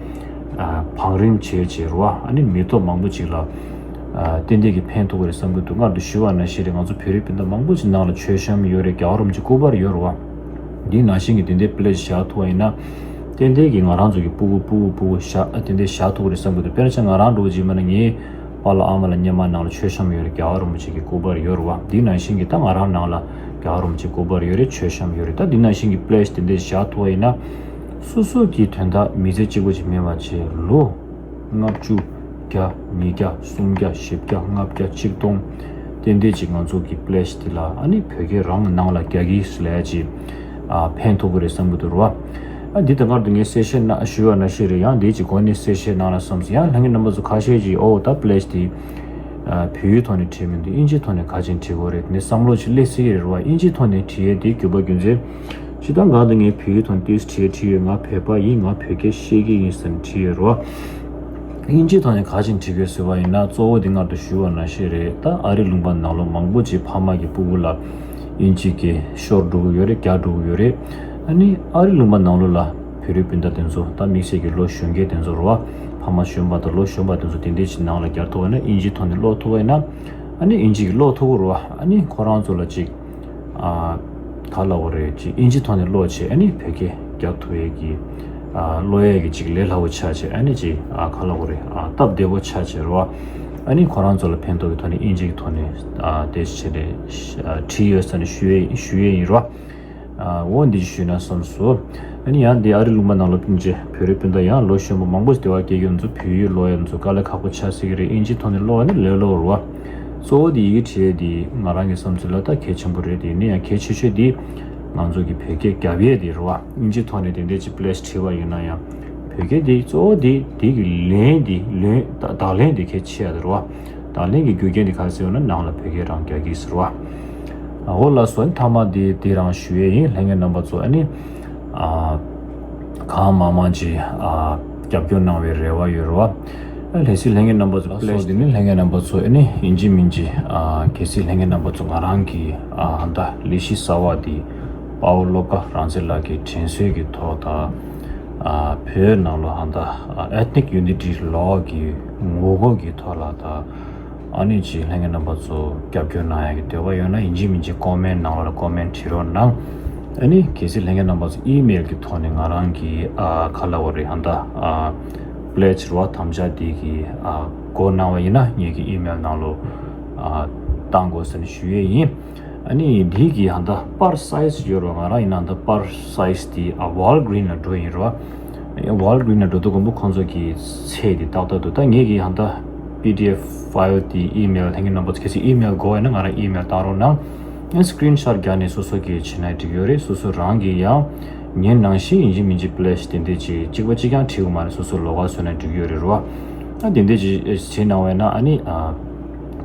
ཨ་བང་རིམ་བྱས་བྱས་རེད་བ། ཨ་ནི་མི་ཐོབ་མང་པོ་ཅིག་ལ་ཨ་ཏན་ཏན་གྱི་ཕན་ཐོགས་ཀྱི་རེད་བསམ་གྱི་འདུག་སྔར་དུ་ཞུས་པ་ནང་བཞིན་རེད། ང་ཚོ་བོད་རིགས་སྤུན་ཟླ་མང་པོ་ཅིག་ནང་ལ་མཆོད་བཤམས་ཡོད་རེད། རྒྱལ་བ་རིན་པོ་ཆེ་སྐུ་པར་ཡོད་རེད་བ། འདི་ནང་བཞིན་གྱི་ཏན་ཏན་སྤྲད་བཞག་ཐུབ་པ་ཡིན་ན། ཏན་ཏན་གྱི་ང་རང་ཚོ་གི་སྤུ་གུ་སྤུ་གུ་སྤུ་གུ་བཞག་ཨ་ཏན་ཏན་བཞག་ཐུབ་ཀྱི་རེད་བསམ་གྱི་འདུག་དཔེར་ན་ཆ་ང་རང་འདྲ་བོ་ཅིག་ཡིན་པ་ན་ངའི་པཱ་ལགས་ཨ་མ་ལགས་སྔོན་མ་ནང་ལ་མཆོད་བཤམས་ཡོད་རེད། རྒྱལ་བ་རིན་པོ་ཆེ་གི་སྐུ་པར་ཡོད་རེད་བ། འདི་ནང་བཞིན་གྱི་ད་ང་རང་ནང་ལ་རྒྱལ་བ་རིན་པོ་ཆེ་སྐུ་པར་ཡོད་རེད། མཆོད་བཤམས་ཡོད་རེད། ད་འདི་ནང་བཞིན་གྱི་སྤྲད་ཏན་ཏན་བཞག་ཐུབ་པ་ཡིན་ན། སོ་སོ་གི་དོན་དག་མི་ཚེ་གཅིག་པོ་ཅིག་མིན་པ་བྱས་ལོ་ལྔ་བཅུ། བརྒྱ། ཉིས་བརྒྱ། སུམ་བརྒྱ། བཞི་བརྒྱ། ལྔ་བརྒྱ། ཆིག་སྟོང་། ཏན་ཏན་ཅིག་ང་ཚོ་གི་སྤྲད་དེ་ལ་ཨ་ནི་བོད་སྐད་རང་ནང་ལ་རྒྱག་གི་ལས་ཅིག་ཨ་ཕན་ཐོགས་ཀྱི་རེད་བསམ་གྱི་འདུག་རེད་བ། ཨ་འདི་ད་སྔར་དུ་ངས་གསལ་བཤད་ན་ཞུས་པ་ནང་བཞིན་རེད། ཡང་འདི་ཅིག་གོ་ནས་གསལ་བཤད་གནང་ལ་བསམ་སོང་། ཡང་ལྷན་རྒྱས་རྣམ་པ་ཚོ་ཁ་ཤས་ཀྱིས་ཨོ་ད་སྤྲད་དེ་ཨ་བོད་ཡིག་ཐོག་ནས་བྲིས་མི་འདུག་ཨིན་ཇིའི་ཐོག་ནས་ག་ཅིག་བྲིས་དགོས་རེད་ནས་བསམ་བློ་ཅིག་སླེབས་སྲིད་ཀྱི་རེད་བ། ཨིན་ཇིའི་ཐོག་ནས་བྲིས་ཡས་དེ་དགོས་པ་རྒྱུ་མཚན་ཅི་ལྟར་གང་ལྟར་ངས་བོད་ཡིག་ཐོག་ནས་ཏོག་ཙམ་བྲིས་བྲིས་ཡོད། ང་བོད་པ་ཡིན། ང་བོད་སྐད་ཤེས་ཀྱི་ཡིན་ཟེར་ནས་བྲིས་ཡོད་རེད་བ། ཨིན་ཇིའི་ཐོག་ནས་ག་ཅིག་བྲིས་དགོས་ཟེར་བ་ཡིན་ན། གཙོ་བོ་དེ་སྔར་དུ་ཞུས་པ་ནང་བཞིན་རེད། ད་ཨ་རི་ལུང་པ་ནང་ལོགས་མང་པོ་ཅིག་ཕ་མ་གི་སྤུ་གུ་ལ་ཨིན་ཇི་སྐད་ཤོར་འགྲོ་གི་ཡོད་རེད། རྒྱག་འགྲོ་གི་ཡོད་རེད། ཨ་ནི་ཨ་རི་ལུང་པ་ནང་ལོགས་ལ་བོད་རིགས་སྤུན་ཟླ་དེ་ཚོ་ད་དམིགས་བསལ་གྱི་ལོ་གཞོན་སྐྱེས་དེ་ཚོ་རེད་བ། ཕ་མ་གཞོན་པ་དང་ལོ་གཞོན་པ་དེ་ཚོ་དེ་འདྲས་ཅིག་ནང་ལ་རྒྱག་ཐུབ་པ་ཡིན་ན། ཨིན་ཇིའི་ཐོག་ནས་ཀློག་ཐུབ་པ་ཡིན་ན། ཨ་ནི་ཨིན་ཇི་གི་ཀློག་ཐུབ་ཀྱི་རེད་བ། ཨ་ནི་ཁོ་རང་ཚོ་ལ་ཅིག་ཨ་ག་ལབ་དགོས་རེད། ཅིག་ཨིན་ཇི་ཐོག་ནས་ཀློག་བྱས་ཨ་ནི་བོད་སྐད་རྒྱག་ཐུབ་ཡས་ཀྱི་ཨ་ཀློག་ཡས་ཀྱི་ཅིག་ལས་སླ་པོ་ཆགས་བྱས། ཨ་ནི་ཅིག་ཨ་ག་ལབ་དགོས་རེད། ཨ་སྟབས་བདེ་པོ་ཆགས་བྱས་རེད་བ། ཨ་ནི་ཁོ་རང་ཚོ་ལ་ཕན་ཐོགས་ཀྱི་ཐོག་ནས་ཨིན་ཇི་གི་ཐོག་ནས་ཨ་དེ་བྱས་ནས་ཨ་བྲིས་ཡོད་ཟེར་ནས་ཞུ་ཡས་ཞུ་ཡས་ཡིན་རེད་བ། ཨ་འོ་འདི་ཞུས་ན་བསམ་སོང་། ཨ་ནི་ཡང་འདི་ཨ་རི་ལུང་པ་ནང་ལ་སྤུན་མཆེད་བོད་རིགས་སྤུན་ཟླ་ཡང་ལོ་གཞོན་པ་མང་པོ་ཞིག་དེ་བ་སྐྱེ་རྒྱུ་ཚོ་བོད་ཡིག་ཀློག་ཡ་ཚོ་དཀའ་ལས་ཁག་པོ་ཆགས་སྲིད་ཀྱི་རེད། ཨིན་ཇི་ཐོག་ནས་ཀློག་ཡ་ནི་ལས་སླ་པོ་རེད་བ། གཙོ་བོ་དེ་ཡི་གེ་བྲིས་ཡས་དེ་ང་རང་གི་བསམ་ཚུལ་ལ་ད་གལ་ཆེན་པོ་རེད། དེ་ནས་ཡང་གལ་ཆེ་ཤོས་དེ་ང་ཚོ་གི་བོད་སྐད་རྒྱབ་ཡས་དེ་རེད་བ། ཨིན་ཇི་ཐོག་ནས་དེ་འདྲས་ཅིག་པི་ལེ་སི་བྲིས་པ་ཡིན་ན་ཡང་བོད་སྐད་དེ་གཙོ་བོ་དེ་དེ་གི་ལན་དེ་ལན་བརྡ་བརྡ་ལན་དེ་གལ་ཆེ་ཡ་དེ་རེད་བ། བརྡ་ལན་གྱི་རྒྱུ་རྐྱེན་དེ་ག་རེ་ཟེར་ཡོད་ན་ནང་ལ་བོད་སྐད་རང་རྒྱག་གི་ཟེར་བ། འོ་ལགས་སོ། མཐའ་མ་དེ་དེ་རང་ཞུ་ཡས་ཡིན། ལྷན་རྒྱས་རྣམ་པ་ཚོ་ཨ་ནི་ཨ་གང་མང་མང་ཅིག་ཨ་རྒྱབ་སྐྱོར་གནང་བའི་རེ་བ་ཡོད་རེད་བ། ཨ་ལགས་སོ། ལྷན་རྒྱས་རྣམ་པ་ཚོ་ལགས་སོ། དེ་ནི་ལྷན་རྒྱས་རྣམ་པ་ཚོ་ཨ་ནི་ཡིན་གཅིག་མིན་གཅིག་ཨ་གལ་སྲིད་ལྷན་རྒྱས་རྣམ་པ་ཚོ་ང་རང་གི་ཨ་ད་ལས་གཞི་གསར་བ་དེ་དཔའ་བོ་བློ་དགའ་རང་བཙན་ལགས་ཀྱི་དྲན་གསོའི་གི་ཐོག་དང་། ཨ་བོད་ནང་ལོགས་ཧ་ད་ཨ་Ethnic Unity Law གི་ངོ་རྒོལ་གྱི་ཐོག་ལ་ད་ཨ་ནི་ཅིག་ལྷན་རྒྱས་རྣམ་པ་ཚོ་རྒྱབ་སྐྱོར་གནང་ཡག་གི་འདོད་པ་ཡོད་ན་ཡིན་གཅིག་མིན་གཅིག་ཀོ་མེན་ནང་ལོགས་ལ་ཀོ་མེན་བྲིས་རོགས་གནང་། ཨ་ནི་གལ་སྲིད་ལྷན་རྒྱས་རྣམ་པ་ཚོ་ཨི་མེལ་གྱི་ཐོག་ནས་ང་རང་གི་ཨ་ག་ལབ་དགོས་རེད། ཧ་ད་ཨ་པི་ལེ་ཇི་རེད་བ། དམ་བཅའ་འདི་གི་ཨ་འགོད་གནང་བ་ཡིན་ན་ངེད་ཀྱི་ཨི་མེལ་ནང་ལོགས་ཨ་བཏང་དགོས་ཟེར་ནས་ཞུ་ཡས་ཡིན། ཨ་ནི་འདི་གི་ཧ་ད་པར་སའི་ཛི་ཡོད་རེད་བ། ང་རང་ཡིན་ན་ད་པར་སའི་ཛི་དེ་ཨ་ཝོལ་གི་རིན་ལ་འགྲོ་ཡིན་རེད་བ། ཝོལ་གི་རིན་ལ་འགྲོ་དུས་ཀོང་པོ་ཁོང་ཚོ་གི་ཚད་དེ་ཏག་ཏག་འདུག་ད་ངེད་ཀྱི་ཧ་ད་པི་ཌི་ཨེཕ་ཕའིལ་དེ་ཨི་མེལ་ལྷན་རྒྱས་རྣམ་པ་ཚོ་གལ་སྲིད་ཨི་མེལ་དགོས་ཡོད་ན་ང་རང་ཨི་མེལ་བཏང་རོགས་གནང་། ཨ་སི་ཀི་རིན་ཤོ་ཊི་རྒྱག་ནས་སོ་སོ་གི་བྱེད་ན་འགྲིག་ཡོད་རེད། སོ་སོ་རང་གི་ཡང་ཉིན་ནང་བཞིན་ཡིན་གཅིག་མིན་གཅིག་པི་ལེ་སི་དེ་འདྲས་ཅིག་གཅིག་པ་གཅིག་རྐྱང་བྲིས་དགོས་མ་རེད། སོ་སོ་ལོགས་ཀ་བཟོས་ན་འགྲིག་ཡོད་རེད་རེད་བ། ཨ་དེ་འདྲས་ཅིག་བྱེད་གནང་བས་ན་ཨ་ནི་ཨ།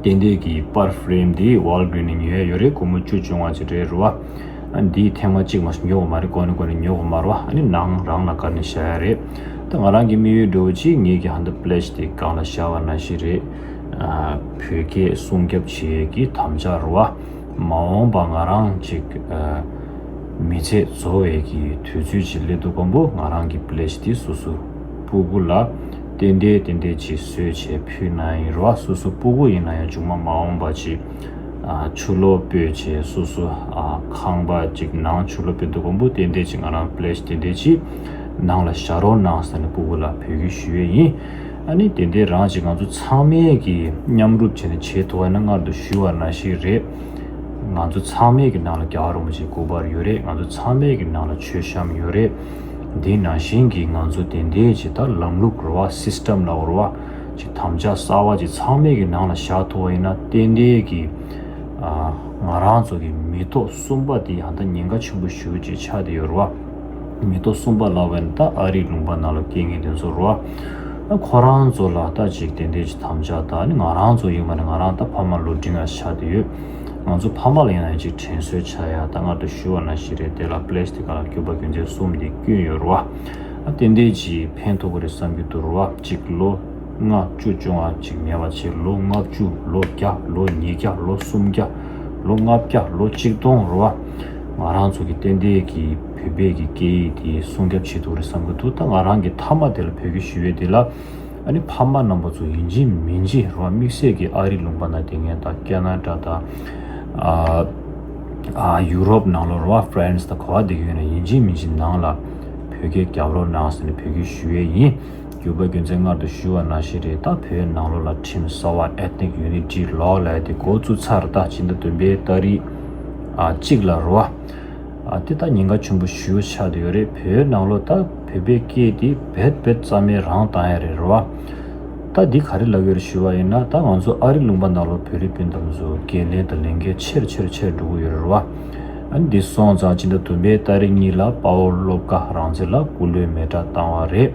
དེ་འདྲས་ཀྱི་པར་ཕི་རེམ་འདི་ཝོལ་གི་རིན་ནས་ཉོ་ཡ་ཡོད་རེད། སྒོར་མོ་བཅུ་བཅོ་ལྔ་ཅིག་རེད་རེད་བ། ཨ་འདི་ཐེངས་མ་གཅིག་མ་ཉོ་དགོས་མ་རེད། གོང་ནས་གོང་ནས་ཉོ་དགོས་མ་རེད་བ། ཨ་ནི་ནང་རང་ལ་བཀར་ནས་བཞག་ཡ་རེད། ད་ང་རང་གི་དམིགས་ཡུལ་འདྲ་བོ་ཅིག་ངེད་ཀྱི་ཧ་ད་པི་ལེ་སི་དེ་སྒང་ལ་བཞག་པ་ནང་བཞིན་རེད། ཨ་བོད་སྐད་སྲུང་སྐྱོབ་བྱེད་ཡས་ཀྱི་དམ་བཅའ་རེད་བ། མ་འོངས་པ་ང་རང་ཅིག་ཨ་མི་ཚེ་རྫོགས་པའི་གི་དུས་ཚོད་ཅིག་སླེབས་དུས་ཀོང་པོ་ང་རང་གི་པི་ལེ་སི་དེ་སོ་སོ་སྤུ་གུ་ལ་ཏན་ཏན་ཏན་ཏན་ཅིག་བཟོས་བྱས་ཕུལ་གནང་ཡིན་རེད་བ། སོ་སོ་སྤུ་གུ་ཡིན་ན་ཡང་མཇུག་མ་མ་འོངས་པ་ཅིག་ཨ་ཆུ་ལོག་སྤོས་བྱས་སོ་སོ་ཨ་ཁང་པ་ཅིག་ནང་ཆུ་ལོག་སྤོས་དུས་ཀོང་པོ་ཏན་ཏན་ཅིག་ང་རང་པི་ལེ་སི་ཏན་ཏན་ཅིག་ནང་ལ་བཞག་རོགས་གནང་ཟེར་ནས་སྤུ་གུ་ལ་འབོད་སྐུལ་ཞུ་ཡས་ཡིན། ཨ་ནི་དེ་འདྲའི་རང་ཅིག་ང་ཚོ་ཚང་མས་ཀྱི་མཉམ་རུབ་བྱས་ནས་བྱེད་ཐུབ་པ་ན་སྔར་དུ་ཞུས་པ་ནང་བཞིན་རེད། ང་ཚོ་ཚང་མས་ཀྱི་ནང་ལ་རྒྱལ་བ་རིན་པོ་ཆེའི་སྐུ་པར་ཡོད་རེད། ང་ཚོ་ཚང་མས་ཀྱི་ནང་ལ་མཆོད་བཤམས་ཡོད་རེད། འདི་ནང་བཞིན་གྱི་ང་ཚོ་དེ་འདྲའི་ཅིག་ད་ལམ་ལུགས་རེད་བ། སི་སི་ཊམ་ལབ་དགོས་རེད་བ། ཅིག་དམ་བཅའ་གསར་བ་ཅིག་ཚང་མས་ཀྱི་ནང་ལ་བཞག་ཐུབ་པ་ཡིན་ན་ཏན་ཏན་གྱི་ཨ་ང་རང་ཚོ་གི་མི་ཐོག་གསུམ་པ་དེ་ཡང་ད་ཉེན་ཁ་ཆེན་པོ་ཞེ་པོ་ཅིག་ཆགས་བསྡད་ཡོད་རེད་བ། མི་ཐོག་གསུམ་པ་ལབ་པ་ཡིན་ན་ད་ཨ་རིའི་ལུང་པ་ནང་ལ་སྐྱེ་མཁན་དེ་ཚོ་རེད་བ། ཨ་ཁོ་རང་ཚོ་ལ་ད་ཅིག་དེ་འདྲའི་ཅིག་དམ་བཅའ་དང་ནི་ང་རང་ཚོ་ཡིན་པ་ནི་ང་རང་ད་ཕ་མ་ལོ་འབྲིང་ང་ཆགས་བསྡད་ཡོད། ང་ཚོ་ཕ་མ་ལ་ཡིན་ན་ཡང་ཅིག་དྲན་གསོའི་ཆ་ཡ་ད་སྔར་དུ་ཞུས་པ་ནང་བཞིན་རེད། དེ་ལ་པི་ལེ་སི་དེ་ག་ལ་སྐྱོན་པ་རྒྱུ་མཚན་གསུམ་དེ་བསྐྱོན་ཡོད་རེད་བ། ཨ་དེ་འདྲའི་ཅིག་ཕན་ཐོགས་ཀྱི་རེད་བསམ་གྱི་འདུག་རེད་བ། ཅིག་ལོ་ལྔ་བཅུ་བཅོ་ལྔ་ཅིག་མེད་པ་བྱས་ལོ་ལྔ་བཅུ་ལོ་བརྒྱ་ལོ་ཉིས་བརྒྱ་ལོ་སུམ་བརྒྱ་ལོ་ལྔ་བརྒྱ་ལོ་ཆིག་སྟོང་རེད་བ། ང་རང་ཚོ་གི་ཏན་ཏན་གྱི་བོད་པའི་གི་སྐད་ཡིག་དེ་སྲུང་སྐྱོབ་བྱེད་ཐུབ་རེད་བསམ་གྱི་འདུག་ད་ང་རང་གི་མཐའ་མ་དེ་ལ་བོད་སྐད་ཞུ་ཡས་དེ་ལ། ཨ་ནི་ཕ་མ་རྣམ་པ་ཚོ་ཡིན་གཅིག་མིན་གཅིག་རེད་བ། དམིགས་བསལ་གྱི་ཨ་རི་ལུང་པ་ན་བསྡད་མཁན་དང་ཀེ་ན་ཌ་དང་། ཨ་ཨ་ཡུ་རོབ་ནང་ལོགས་རེད་བ། ཧྥ་རན་སི་དང་ག་པར་བསྡད་ཀྱི་ཡོད་ན་ཡིན་གཅིག་མིན་གཅིག་ནང་ལ་བོད་སྐད་རྒྱབ་རོགས་གནང་ཟེར་ནས་བོད་སྐད་ཞུ་ཡས་ཡིན། རྒྱུ་པ་རྒྱུ་མཚན་སྔར་དུ་ཞུས་པ་ནང་བཞིན་རེད། ད་བོད་ནང་ལོགས་ལ་ཁྲིམས་གསར་བ་Ethnic Unity Law ལབ་ཡ་དེ་འགོ་བཙུགས་ཚར། ད་ཕྱི་ཟླ་བདུན་པའི་ཏ་རིག་ཨ་གཅིག་ལ་རེད་བ། ཨ་དེ་ད་ཉེན་ཁ་ཆེན་པོ་ཞེ་པོ་ཆགས་བསྡད་ཡོད་རེད། བོད་ནང་ལོགས་ད་བོད་པའི་སྐད་དེ་རྦད་རྦད་རྩ་མེད་རང་བཏང་ཡ་རེད་རེད་བ། ད་འདི་ག་རེ་ལབ་ཡོད་རེད་ཞུས་པ་ཡིན་ན། ད་ང་ཚོ་ཨ་རི་ལུང་པ་ནང་ལོགས་བོད་རིགས་སྤུན་ཟླ་ཚོ་འགན་ལེན་དང་ལས་འགན་ཆེ་རུ་ཆེ་རུ་ཆེ་རུ་འགྲོ་གི་ཡོད་རེད་བ། ཨ་ནི་འདི་སོང་ཙང་ཕྱི་ཟླ་བདུན་པའི་ཏ་རིག་གཉིས་ལ་དཔའ་བོ་བློ་དགའ་རང་བཙན་ལགས་སྐུ་ལུས་མེ་སྲེག་བཏང་བ་རེད།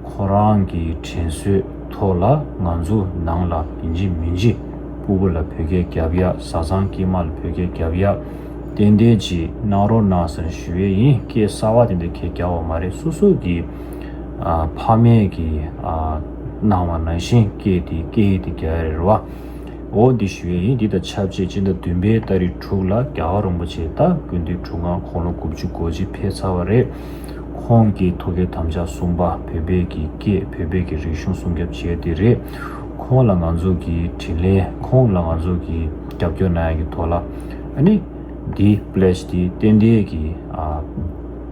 ཁོ་རང་གི་དྲིན་གཟོའི་ཐོག་ལ་ང་ཚོ་ནང་ལ་ཡིན་གཅིག་མིན་གཅིག་ཕྲུ་གུ་ལ་བོད་སྐད་རྒྱབ་ཡ། བཟའ་ཚང་དཀྱིལ་མ་ལ་བོད་སྐད་རྒྱབ་ཡ། ཏན་ཏན་ཅིག་གནང་རོགས་གནང་ཟེར་ཞུ་ཡས་ཡིན། སྐད་གསར་བ་དེ་འདྲ་གས་རྒྱབ་པ་མ་རེད། སོ་སོ་གི་ཨ་ཕ་མས་གི་ཨ་གནང་བ་ནང་བཞིན་སྐད་དེ་སྐད་ཡིག་དེ་རྒྱབ་ཡ་རེད་བ། འོ་འདི་ཞུ་ཡས་ཡིན། འདི་དང་ཆབས་ཅིག་ཕྱི་ཟླ་བདུན་པའི་ཏ་རིག་དྲུག་ལ་རྒྱལ་བ་རིན་པོ་ཆེ་ད་སྐུ་ཕྲེང་དྲུག་པ་དགུང་ལོ་དགུ་བཅུ་གོ་གཅིག་ཕེབས་ཚར་བ་རེད། ཁོང་གི་ཐུགས་བསྐྱེད་དམ་བཅའ་གསུམ་པ། བོད་པའི་གི་སྐད། བོད་པའི་གི་རིག་གཞུང་སྲུང་སྐྱོབ་བྱེད་ཡས་དེ་རེད། ཁོང་ལ་ང་ཚོ་གི་དྲིན་ལན། ཁོང་ལ་ང་ཚོ་གི་རྒྱབ་སྐྱོར་གནང་ཡ་གི་ཐོག་ལ་ཨ་ནི་འདི་པི་ལེ་ཇི་འདི་ཏན་ཏན་གི་ཨ་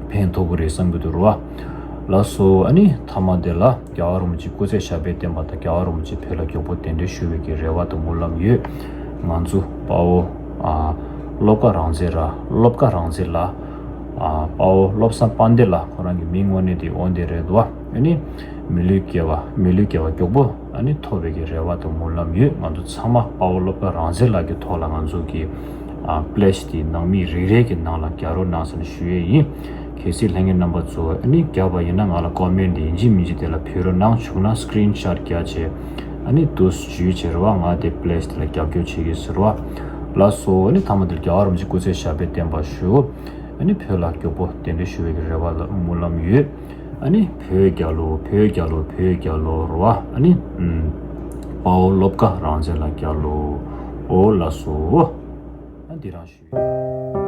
ཕན་ཐོགས་ཀྱི་རེད་བསམ་གྱི་འདུག་རེད་བ། ལགས་སོ། ཨ་ནི་མཐའ་མ་དེ་ལ་རྒྱལ་བ་རིན་པོ་ཆེ་སྐུ་ཚེ་ཞབས་པད་བརྟན་པ་དང་། རྒྱལ་བ་རིན་པོ་ཆེ་བོད་ལ་མགྱོགས་པོ་གདན་འདྲེན་ཞུ་བའི་གི་རེ་བ་དང་སྨོན་ལམ་ཡོད། ང་ཚོ་དཔའ་བོ་ཨ་བློ་དགའ་རང་བཙན་ལགས། བློ་དགའ་རང་བཙན་ལགས། ཨ་དཔའ་བོ་བློ་བཟང་དཔལ་ལྡན་ལགས། ཁོ་རང་གི་མིང་དངོས་གནས་དེ་འོ་འདི་རེད་འདུག་བ། ཨ་ནི་མི་ལུས་སྐྱེ་བ། མི་ལུས་སྐྱེ་བ་མགྱོགས་པོ་ཨ་ནི་ཐོབ་པའི་གི་རེ་བ་དང་སྨོན་ལམ་ཡོད། ང་ཚོ་ཚང་མ་དཔའ་བོ་བློ་དགའ་རང་བཙན་ལགས་ཀྱི་ཐོག་ལ་ང་ཚོ་གི་ཨ་པི་ལེ་ཇི་དེ་ནང་མི་རེ་རེ་གི་ནང་ལ་རྒྱག་རོགས་གནང་ཟེར་ནས་ཞུ་ཡས་ཡིན། གལ་སྲིད་ལྷན་རྒྱས་རྣམ་པ་ཚོ་ཨ་ནི་རྒྱབ་པ་ཡིན་ན་ང་ལ་ཀོ་མེན་ཊི་དེ་ཡིན་གཅིག་མིན་གཅིག་དེ་ལ་ཕུལ་རོགས་གནང་། བྱུང་ན་སི་ཀི་རིན་ཤོ་ཊི་རྒྱག་བྱས་ཨ་ནི་དུ་བརྗོད་བྱས་རེད་བ། ང་དེ་པི་ལེ་ཇི་དེ་ལ་རྒྱབ་སྐྱོར་བྱེད་ཀྱི་ཟེར་བ། ལགས་སོ། ཨ་ནི་མཐའ་མ་དེར་རྒྱལ་བ་རིན་པོ་ཆེ་སྐུ་ཚེ་ཞབས་པད་བརྟན་པ་ཞུ། ཨ་ནི་བོད་ལ་མགྱོགས་པོ་གདན་འདྲེན་ཞུ་བའི་གི་རེ་བ་ལ་སྨོན་ལམ་ཡོད། ཨ་ནི་བོད་རྒྱལ་ལོ། བོད་རྒྱལ་ལོ། བོད་རྒྱལ་ལོ་རེད་བ། ཨ་ནི་ཨམ་དཔའ་བོ་བློ་དགའ་རང་བཙན་ལགས་རྒྱལ་ལོ། འོ་ལགས་སོ། ཨ་འདི་རང་ཞུ།